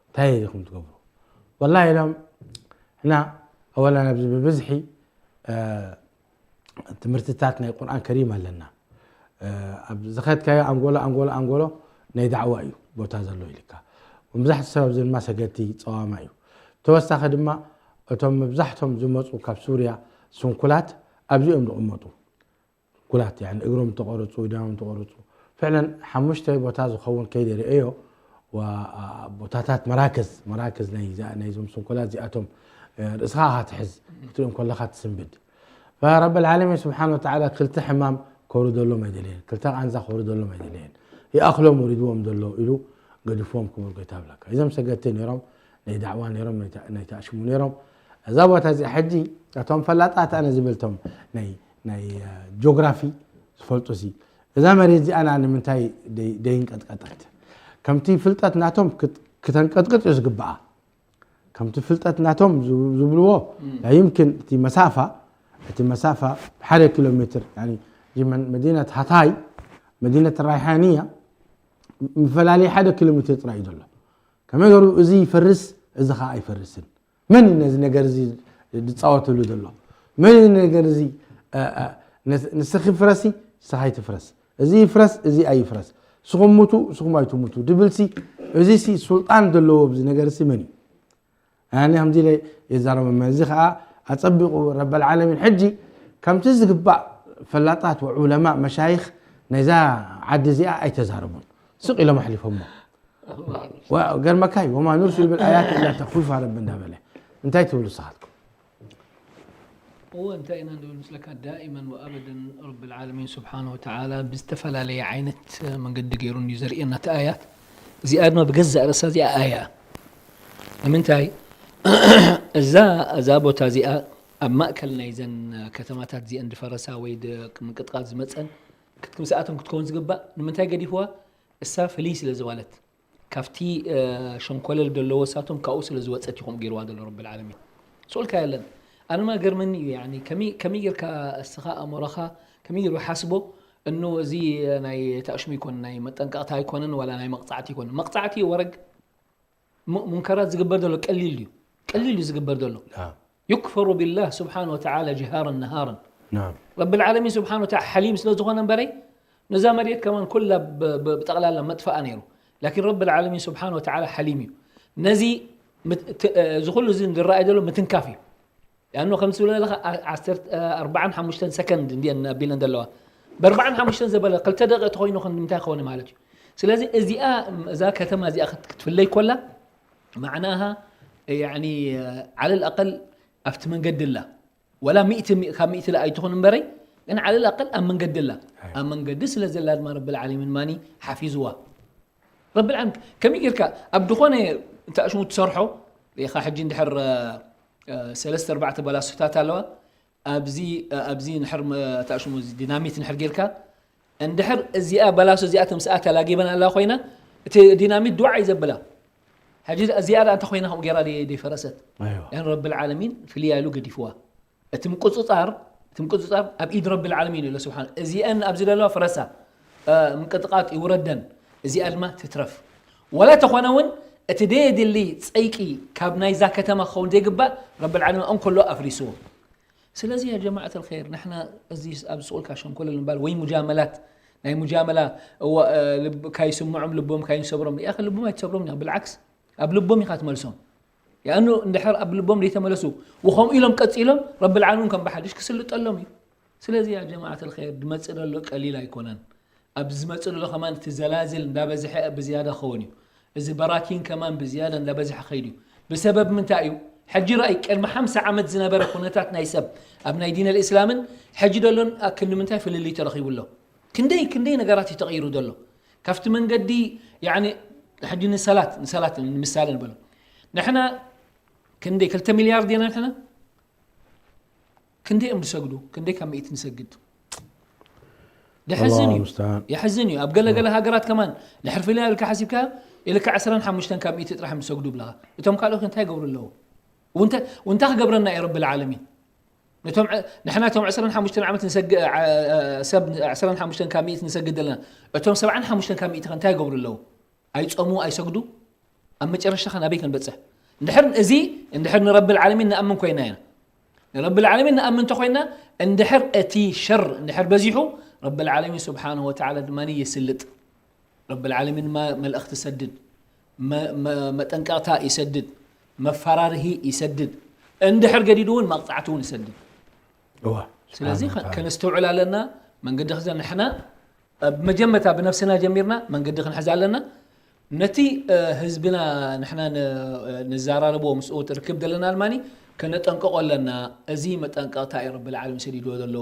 እንታይ ኢኹም ትገብሩ? ወላሂ ኢሎም፣ ሕና ኣወላ ኣብዚ ብብዝሒ፣ እ፣ ትምህርትታት ናይ ቁርኣን ከሪም ኣለና። እ፣ ኣብ ዝኸድካዮ ኣንጎሎ፣ ኣንጎሎ፣ ኣንጎሎ ናይ ዳዕዋ እዩ ቦታ ዘሎ ኢልካ። መብዛሕትኡ ሰብ ኣብዚ ድማ ሰገድቲ ጸዋማ እዩ። ተወሳኺ ድማ እቶም መብዛሕቶም ዝመጹ ካብ ሱርያ ስንኩላት ኣብዚኦም ዝቕመጡ። ስንኩላት፣ ያኒ እግሮም ተቆረጹ፣ ኢዶም ተቆረጹ። ፍዕለን ሓሙሽተ ቦታ ዝኸውን ከይደ ርእዮ፣ ዋ-፣ ቦታታት መራክዝ፣ መራክዝ ናይ ዛ-፣ ናይዞም ስንኩላት እዚኣቶም፣ እ፣ ርእስኻ ኢኻ ትሕዝ፣ ክትሪኦም ከለኻ ትስንብድ። ፈረበል ዓለሚን ስብሓን ወተዓላ ክልተ ሕማም ከውርደሎም ኣይደለየን፣ ክልተ ቃንዛ ከውርደሎም ኣይደለየን። ይኣኽሎም ወሪድዎም ዘሎ ኢሉ ገዲፍዎም ክቡር ጎይታ ይብለካ። እዞም ሰገድቲ ነይሮም፣ ናይ ዳዕዋ ነይሮም፣ ናይ ተ-፣ ናይ ተኣሽሙ ነይሮም። እዛ ቦታ እዚኣ ሕጂ እቶም ፈላጣት ኣነ ዝብልቶም ናይ፣ ናይ፣ እ፣ ጂኦግራፊ ዝፈልጡ ሲ፣ እዛ መሬት እዚኣ ና ንምንታይ ደይ-፣ ደይንቀጥቀጠት? ከምቲ ፍልጠት ናቶም ክት-፣ ክተንቀጥቅጥ እዩ ዝግብኣ። ከምቲ ፍልጠት ናቶም ዝ-፣ ዝብልዎ፣ እም። ላ ይምክን እቲ መሳፋ፣ እቲ መሳፋ ሓደ ኪሎ ሜትር፣ ያኒ፣ እዚ መን-፣ መዲነት ሃታይ፣ መዲነት ራይሓንያ፣ ምፈላለይ ሓደ ኪሎ ሜትር ጥራይ እዩ ዘሎ። ከመይ ገሩ እዚ ይፈርስ፣ እዚ ኸዓ ኣይፈርስን? መን እዩ ነዚ ነገር እዚ ዝጻወተሉ ዘሎ? መን እዩ ነገር እዚ፣ እ፣ እ፣ ንስ-፣ ንስኺ ፍረሲ፣ ንስኻ ኣይትፍረስ፣ እዚ ይፍረስ፣ እዚ ኣይፍረስ፣ ንስኹም ሙቱ፣ ንስኹም ኣይትሙቱ ድብልሲ፣ እዚሲ ሱልጣን ዘለዎ ኣብዚ ነገርሲ መን እዩ? ኣነ ከምዚ ኢለ የዛረቦም። እዚ ኸዓ ኣጸቢቑ ረበል ዓለሚን ሕጂ ከምቲ ዝግባእ ፈላጣት ወዑለማ መሻይኽ ናይዛ ዓዲ እዚኣ ኣይተዛረቡን። ስቕ ኢሎም ኣሕሊፎሞ። ኣላሁ ኣክበር። ወ-፣ ገርመካ እዩ፣ "ወማ ኑርሲሉ ቢል ኣያት ኢላ ተኽዊፋ" ረቢ እንዳበለ። እንታይ ትብሉ ንስኻትኩም? እወ፣ እንታይ ኢና ንብል ምስለካ፣ ዳኢመን ወኣበደን ረብል ዓለሚን ስብሓነ ወተዓላ ብዝተፈላለየ ዓይነት መንገዲ ገይሩ እንድዩ ዘርእየና እቲ ኣያት። እዚኣ ድማ ብገዛእ ርእሳ እዚኣ ኣያ። ንምንታይ? እዛ፣ እዛ ቦታ እዚኣ ኣብ ማእከል ናይዘን ከተማታት እዚአን ዝፈረሳ ወይ ድ-፣ ምንቅጥቃጥ ዝመጸን ክት-፣ ምስኣቶም ክትከውን ዝግባእ፣ ንምንታይ ገዲፍዋ? እሳ ፍልይ ስለ ዝበለት። ካብቲ፣ እ፣ ሸንኮለል ዘለዎ እሳቶም ካብኡ ስለ ዝወጸት እዩ ከምኡ ገይርዋ ዘሎ ረብል ዓለሚን። ስኡልካ የለን። ኣነ ድማ ገርመኒ እዩ፣ ያኒ፣ ከመይ፣ ከመይ ጌርካ እስኻ ኣእምሮኻ ከመይ ገይሩ ሓስቦ፣ እኖ እዚ ናይ ተኣሽሙ ኣይኮነን፣ ናይ መጠንቀቕታ ኣይኮነን፣ ዋላ ናይ መቕጻዕቲ ኣይኮነን። መቕጻዕቲ ወረግ ሙ-፣ ሙንከራት ዝግበር ዘሎ ቀሊል እዩ። ቀሊል እዩ ዝግበር ዘሎ። ናም። ዩክፈሩ ቢላህ ስብሓነ ወተዓላ ጅሃረን ነሃረን። ናም። ረብል ዓለሚን ስብሓነ ወተዓላ ሓሊም ስለ ዝኾነ እምበረይ፣ ነዛ መሬት ከማን ኩላ ብ-፣ ብ-፣ ብጠቕላላ መጥፋኣ ነይሩ። ላኪን ረብል ዓለሚን ስብሓነ ወተዓላ ሓሊም እዩ። ነዚ ምት-፣ ት-፣ እዚ ኩሉ እዚ ዝረኣይ ዘሎ ምትንካፍ እዩ። ያኖ ከም ዝብለ ዘለኻ ዓ-፣ ዓሰርተ፣ ኣርባዓን ሓሙሽተን ሰከንድ እንድየን ኣቢለን ዘለዋ። ብኣርባዓን ሓሙሽተን ዘበለ ክልተ ደቂቕ ተኾይኑ ኸ ንምንታይ ክኸውን ማለት እዩ? ስለዚ እዚኣ፣ እዛ ከተማ እዚኣ ክት-፣ ክትፍለይ ኮላ፣ ማዕናሃ፣ ያዕኒ፣ ዓለል ኣቀል ኣብቲ መንገዲ ኣላ። ወላ ሚእቲ፣ ሚ-፣ ካብ ሚእቲ ላ ኣይትኹን እምበረይ፣ ግን ዓለል ኣቀል ኣብ መንገዲ ኣላ። ኣይ። ኣብ መንገዲ ስለ ዘላ ድማ ረብል ዓለሚን ማኒ ሓፊዝዋ። ረብል ዓለሚን፣ ከመይ ጌርካ ኣብ ዝኾነ እንተ ኣሽሙ ትሰርሖ፣ ኢኻ ሕጂ እንድሕር፣ እ፣ እ፣ ሰለስተ ኣርባዕተ በላሶታት ኣለዋ። ኣብዚ፣ እ፣ ኣብዚ እንድሕር መ-፣ እንተ ኣሽሙ እዚ ዲናሚት እንድሕር ጌርካ፣ እንድሕር እዚኣ በላሶ እዚኣ ተምስኣ ተላጊበን ኣላ ኮይና፣ እቲ ዲናሚት ድዋዕ እዩ ዘብላ። ሕጂ እዚኣ ደኣ እንተ ኮይና ከምኡ ጌራ ደይ-፣ ደይፈረሰት። ኣይዋ። ያን ረብል ዓለሚን ፍልያ ኢሉ ገዲፍዋ። እቲ ምቁጽጻር፣ እቲ ምቁጽጻር ኣብ ኢድ ረብል ዓለሚን እዩ ስብሓን። እዚኣን ኣብዚ ዘለዋ ፍረሳ፣ እ፣ ምቅጥቃጥ ይውረደን፣ እዚኣ ድማ ትትረፍ። ወላ ተኾነ እውን እቲ ደየድሊ ጸይቂ ካብ ናይዛ ከተማ ክኸውን ዘይግባእ ረብል ዓለሚን እንከሎ ኣፍሪስዎ። ስለዚ ያ ጀማዓት ኣልኸይር፣ ንሕና እዚ ኣብ ስቑልካ ሸንኮለል ምባል ወይ ሙጃመላት፣ ናይ ሙጃመላ፣ እዋ፣ እ፣ ልብ-፣ ካይስምዖም ልቦም ካይንሰብሮም፣ ያኸ ልቦም ኣይትሰብሮም ኢኻ፣ ብልዓክስ ኣብ ልቦም ኢኻ ትመልሶም። ያእኑ እንድሕር ኣብ ልቦም ዘይተመለሱ፣ ወኸምኡ ኢሎም ቀጺሎም፣ ረብል ዓለሚን ከም ብሓድሽ ክስልጠሎም እዩ። ስለዚ ያ ጀማዓት ኣልኸይር፣ ዝመጽእ ዘሎ ቀሊል ኣይኮነን። ኣብ ዝመጽእ ዘሎ ከማን እቲ ዘላዝል እንዳበዝሐ ብዝያዳ ክኸውን እዩ። እዚ በራኪን ከማን ብዝያዳ እንዳበዝሐ ከይዱ እዩ። ብሰበብ ምንታይ እዩ? ሕጂ ረኣይ፣ ቅድሚ ሓምሳ ዓመት ዝነበረ ኩነታት ናይ ሰብ ኣብ ናይ ዲን ኣልእስላምን ሕጂ ዘሎን ኣብ ክንዲ ምንታይ ፍልልይ ተረኺቡ ኣሎ? ክንደይ ክንደይ ነገራት እዩ ተቐይሩ ዘሎ ካብቲ መንገዲ። ያኒ ሕጂ ንሰላት ንሰላት ንምሳሌ ንበሎ ንሕና ክንደይ ክልተ ሚልያርድ ኢና ንሕና ክንደይ እዮም ዝሰግዱ? ክንደይ ካብ ሚእቲ ንሰግድ? ደሕዝን እዩ። ሙስተዓን። የሕዝን እዩ። ኣብ ገለገለ ሃገራት ከማን ድሕር ፊልያ ኢልካ ሓሲብካ ኢልካ ዕስራን ሓሙሽተን ካብ ሚእቲ ጥራሕ እዮም ዝሰግዱ ብለኻ። እቶም ካልኦት እንታይ ይገብሩ ኣለዉ? ውንተ ውንታ ክገብረና እዩ ረብል ዓለሚን። ነቶም ዕ- ንሕና እቶም ዕስራን ሓሙሽተን ዓመት ንሰግ ዓ- ሰብ ዕስራን ሓሙሽተን ካብ ሚእቲ ንሰግድ ዘለና እቶም ሰብዓን ሓሙሽተን ካብ ሚእቲ ከ እንታይ ይገብሩ ኣለዉ? ኣይጾሙ ኣይሰግዱ? ኣብ መጨረሻ ከ ናበይ ክንበጽሕ? እንድሕር እዚ እንድሕር ንረብል ዓለሚን ንኣምን ኮይና ኢና። ንረብል ዓለሚን ንኣምን እንተኮይና እንድሕር እቲ ሸር እንድሕር በዚሑ ረብል ዓለሚን ስብሓንሁ ወተዓላ ድማ ይስልጥ። ረብል ዓለሚን ድማ መልእኽቲ ይሰድድ፣ መ- መ- መጠንቀቕታ ይሰድድ፣ መፈራርሂ ይሰድድ፣ እንድሕር ገዲዱ እውን መቕፃዕቲ እውን ይሰድድ። እዋ ስለዚ ስብሓን ወተዓላ። ከነስተውዕል ኣለና። መንገዲ ክዘ ንሕና ኣብ መጀመርታ ብነፍስና ጀሚርና መንገዲ ክንሕዝ ኣለና። ነቲ ህዝብና ንሕና ንዘራረቦ ምስኡ ትርክብ ዘለና ኣልማኒ ከነጠንቀቆ ኣለና። እዚ መጠንቀቕታ እዩ ረብል ዓለም ሰዲድዎ ዘሎ።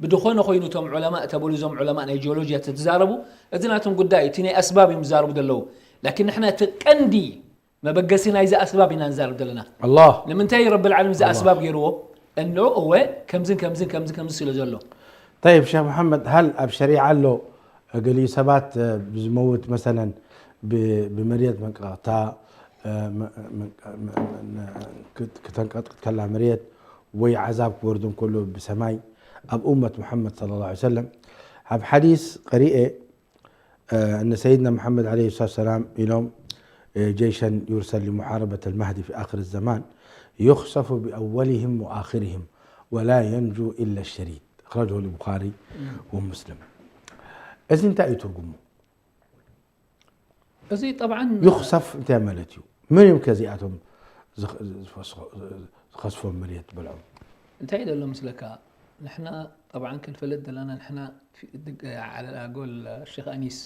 ብድኾነ ኮይኑ እቶም ዑለማ ተበሉ እዞም ዑለማ ናይ ጂኦሎጂ ተትዛረቡ እዚ ናቶም ጉዳይ እቲ ናይ ኣስባብ እዮም ዝዛረቡ ዘለዉ። ላኪን ንሕና እቲ ቀንዲ መበገሲ ናይዚ ኣስባብ ኢና ንዛረብ ዘለና። ኣላህ ንምንታይ ረብል ዓለም እዚ ኣስባብ ገይርዎ? እንዑ እወ ከምዝን ከምዝን ከምዚ ከምዚ ስለ ዘሎ طيب ሸክ መሓመድ ሃል ኣብ ሸሪዓ ኣሎ ገሊኡ ሰባት ብዝመውት መሰለን ብመርየት መንቀቕታ ክተንቀጥቅጥ ከላ መርየት ወይ ዓዛብ ክወርዱ እንከሎ ብሰማይ ኣብ እመት መሓመድ صلى الله عليه وسلم ኣብ ሓዲስ ቀሪኤ እነ ሰይድና መሓመድ عليه الصلاة والسلام ኢሎም جيشا يرسل لمحاربة المهدي في آخر الزمان يخسف بأولهم وآخرهم ولا ينجو إلا الشريد أخرجه البخاري ومسلم እዚ እንታይ እዩ ትርጉሙ እዚ ጠብዓን ይኽሰፍ እንታይ ማለት እዩ መን እዮም ከዚኣቶም ዝኸስፎም መሬት በልዖም እንታይ ዘሎ ምስለካ ንሕና ጠብዓን ክንፈልጥ ዘለና ንሕና ዓለል ኣጎል ሸክ ኣኒስ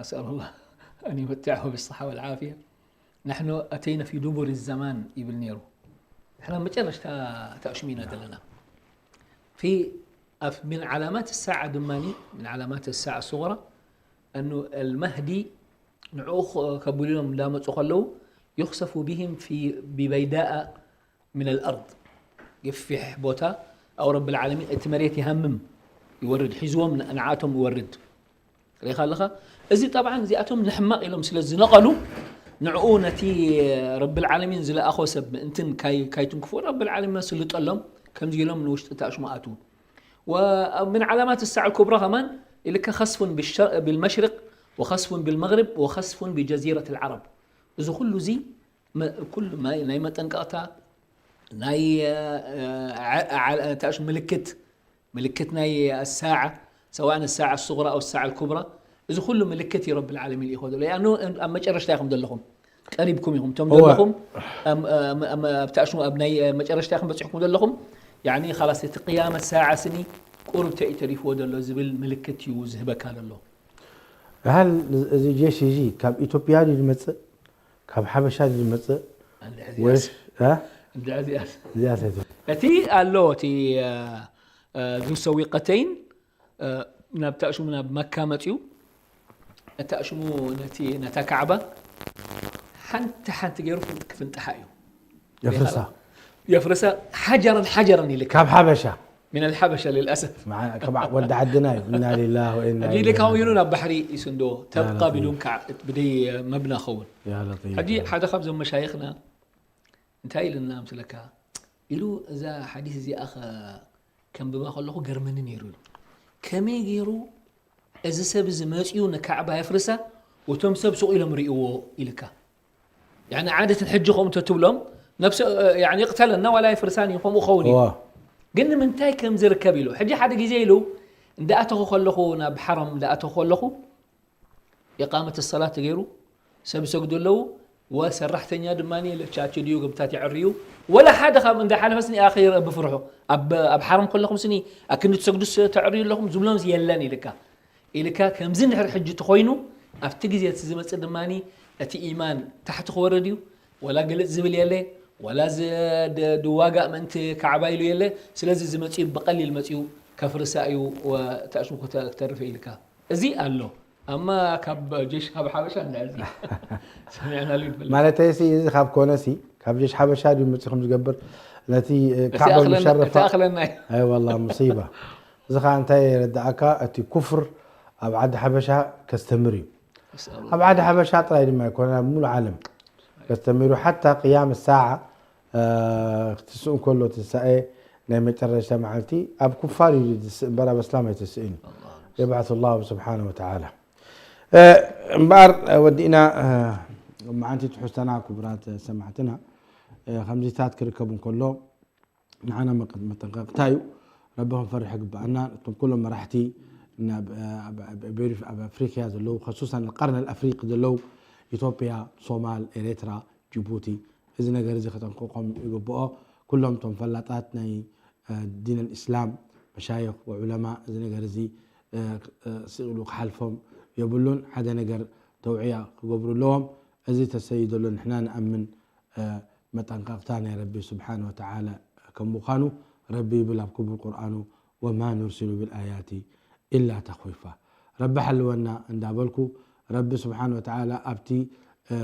أسأل الله أن يمتعه بالصحة والعافية نحن أتينا في دبر الزمان ይብል ነይሩ ንሕና መጨረሽታ ተኣሽሙ ኢና ዘለና في من علامات الساعة ድማ من علامات الساعة الصغرى أنه المهدي ንዕኡ ከብሉ ኢሎም እንዳመፁ ከለዉ يخسف بهم في ببيداء من الأرض ገፊሕ ቦታ أو رب العالمين እቲ መሬት ይሃምም ይወርድ ሒዝዎም ንዓቶም ይወርድ ሪኻ ኣለኻ እዚ ጠብዓን እዚኣቶም ንሕማቕ ኢሎም ስለ ዝነቐሉ ንዕኡ ነቲ ረብል ዓለሚን ዝለኣኾ ሰብ ምእንትን ካይትንክፉ ረብል ዓለሚን ስልጠሎም ከምዚ ኢሎም ንውሽጢ ተኣሽሙ ኣትዉ ومن علامات الساعة الكبرى كمان إلك خسف بالمشرق وخسف بالمغرب وخسف بجزيرة العرب እዚ ኩሉ እዚ ኩሉ ናይ መጠንቀቕታ ናይ ታሽ ምልክት ምልክት ናይ الساعة سواء الساعة الصغرى أو الساعة الكبرى እዚ ኩሉ ምልክት እዩ ረብል ዓለሚን ይኸዶ ለኣኑ ኣብ መጨረሽታ ኢኹም ዘለኹም ቀሪብኩም ኢኹም እቶም ዘለኹም ኣብ ታሽሙ ኣብ ናይ መጨረሽታ ኢኹም በፂሕኩም ዘለኹም ያኒ خلاص እቲ ቅያመት ሳዓ ስኒ ቁሩብ ተእዩ ተሪፍዎ ዘሎ ዝብል ምልክት እዩ ዝህበካ ዘሎ ሃል እዚ ጀሽ እዚ ካብ ኢትዮጵያ ድዩ ዝመፅእ ካብ ሓበሻ ድዩ ዝመፅእ ወይስ እ? እዚኣ ሰይቱ እቲ ኣሎ እቲ ዙ ሰዊቀተይን ናብ ተእሽሙ ናብ መካ መፅዩ እቲ ኣሽሙ ነቲ ነታ ካዕባ ሓንቲ ሓንቲ ገይሩ ክፍንጥሓ እዩ የፍርሳ የፍርሳ ሓጀረን ሓጀረን ኢልካ ካብ ሓበሻ من الحبشة للأسف ወዲ ዓድና እዩ እና ሊላህ ወኢና ሕጂ ኢለ ካብ ይኑ ናብ ባሕሪ ይስንዶ ተብቃ بدون كعب بدي مبنى ኸውን ያ ለጢፍ ሕጂ ሓደ ካብዞም መሻይኽና እንታይ ኢልና ምስለካ ኢሉ እዛ ሓዲስ እዚኣ ከንብባ ከለኹ ገርመኒ ነይሩ ኢሉ ከመይ ገይሩ እዚ ሰብ እዚ መፅኡ ንካዕባ የፍርሳ ወቶም ሰብ ሱቕ ኢሎም ርእይዎ ኢልካ يعني ዓደትን ሕጂ ከምኡ ተትብሎም ነብሰ يعني ይቕተለና ዋላ የፍርሳን እዩ ከምኡ ኸውን እዩ እዋ ግን ንምንታይ ከም ዝርከብ ኢሉ ሕጂ ሓደ ግዜ ኢሉ እንዳኣተኹ ከለኹ ናብ ሓረም እንዳኣተኹ ከለኹ ኢቃመት ሰላት ተገይሩ ሰብ ይሰግዱ ኣለዉ ወሰራሕተኛ ድማ ለቻቸ ድዩ ገብታት የዕርዩ ወላ ሓደ ካብ እንዳሓለፈስ ንኣኸ ይረአ ብፍርሑ ኣብ ኣብ ሓረም ከለኹም ስኒ ኣክንዲ ትሰግዱስ ተዕርዩ ኣለኹም ዝብሎም የለን ኢልካ ኢልካ ከምዚ እንድሕር ሕጂ ተኾይኑ ኣብቲ ግዜ እቲ ዝመፅእ ድማ እቲ ኢማን ታሕቲ ክወርድ እዩ ወላ ግልፅ ዝብል የለ ወላ ድዋጋእ ምእንቲ ካዕባ ኢሉ የለ ስለዚ ዝመፅኡ ብቀሊል መፅኡ ከፍርሳ እዩ፣ ወ-፣ እቲ ኣሽሙ ክተ-፣ ክተርፍ ኢልካ። እዚ ኣሎ። ኣማ ካብ ጀሽ ካብ ሓበሻ እንዳ እዚ ሰሚዕናሉ ይፈልጥ። ማለተይ ሲ እዚ ካብ ኮነ ሲ ካብ ጀሽ ሓበሻ ድዩ መፂኹም ዝገብር ነቲ እ፣ እቲ ካዕባ ኣኽለና- ሙሸረፋ እቲ ኣኽለና እዩ። ኣይ ዋላ ሙሲባ እዚ ከዓ እንታይ የረድኣካ እቲ ኩፍር ኣብ ዓዲ ሓበሻ ከስተምር እዩ ነስኣሉ ኣብ ዓዲ ሓበሻ ጥራይ ድማ ኣይኮነ ኣብ ሙሉ ዓለም ከስተምሩ ሓታ ቅያም ሳዓ ክትስኡ እንከሎ ትንሳኤ ናይ መጨረሻ መዓልቲ ኣብ ኩፋር እዩ ዝትስእ እምበር ኣብ ኣስላም ኣይትስእን እዩ የብዓት ላሁ ስብሓነ ወተዓላ እምበኣር ወዲእና መዓንቲ ትሕዝተና ክቡራት ሰማዕትና ከምዚታት ክርከብ እንከሎ ንዓና መጠንቀቕታ እዩ ረቢ ክንፈርሕ ይግበኣና እቶም ኩሎም መራሕቲ ኣብ ኣፍሪካ ዘለዉ ከሱሰን ቀርነ ኣፍሪቂ ዘለዉ ኢትዮጵያ ሶማል ኤሬትራ ጅቡቲ እዚ ነገር እዚ ከጠንቀቆም ይግብኦ ኩሎም እቶም ፈላጣት ናይ ዲን ልእስላም መሻይኽ ወዑለማ እዚ ነገር እዚ ስእሉ ክሓልፎም የብሉን ሓደ ነገር ተውዕያ ክገብሩ ኣለዎም እዚ ተሰዩ ዘሎ ንሕና ንኣምን መጠንቀቕታ ናይ ረቢ ስብሓን ወተዓላ ከም ምዃኑ ረቢ ይብል ኣብ ክቡር ቁርኣኑ ወማ ኑርሲሉ ብልኣያቲ ኢላ ተኽዊፋ ረቢ ሓልወና እንዳበልኩ ረቢ ስብሓን ወተዓላ ኣብቲ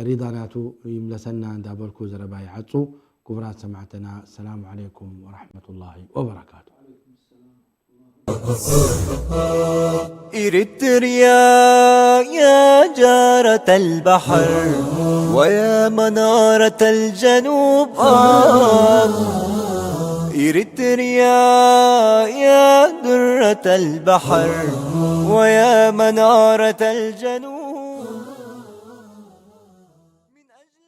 ሪዳ ናቱ ይምለሰና እንዳበልኩ ዘረባ ይዓፁ ክቡራት ሰማዕተና ሰላሙ ዓለይኩም ወራሕመቱላሂ ወበረካቱ إريتريا يا جارة البحر ويا منارة الجنوب آه إريتريا يا درة البحر ويا منارة الجنوب من أجل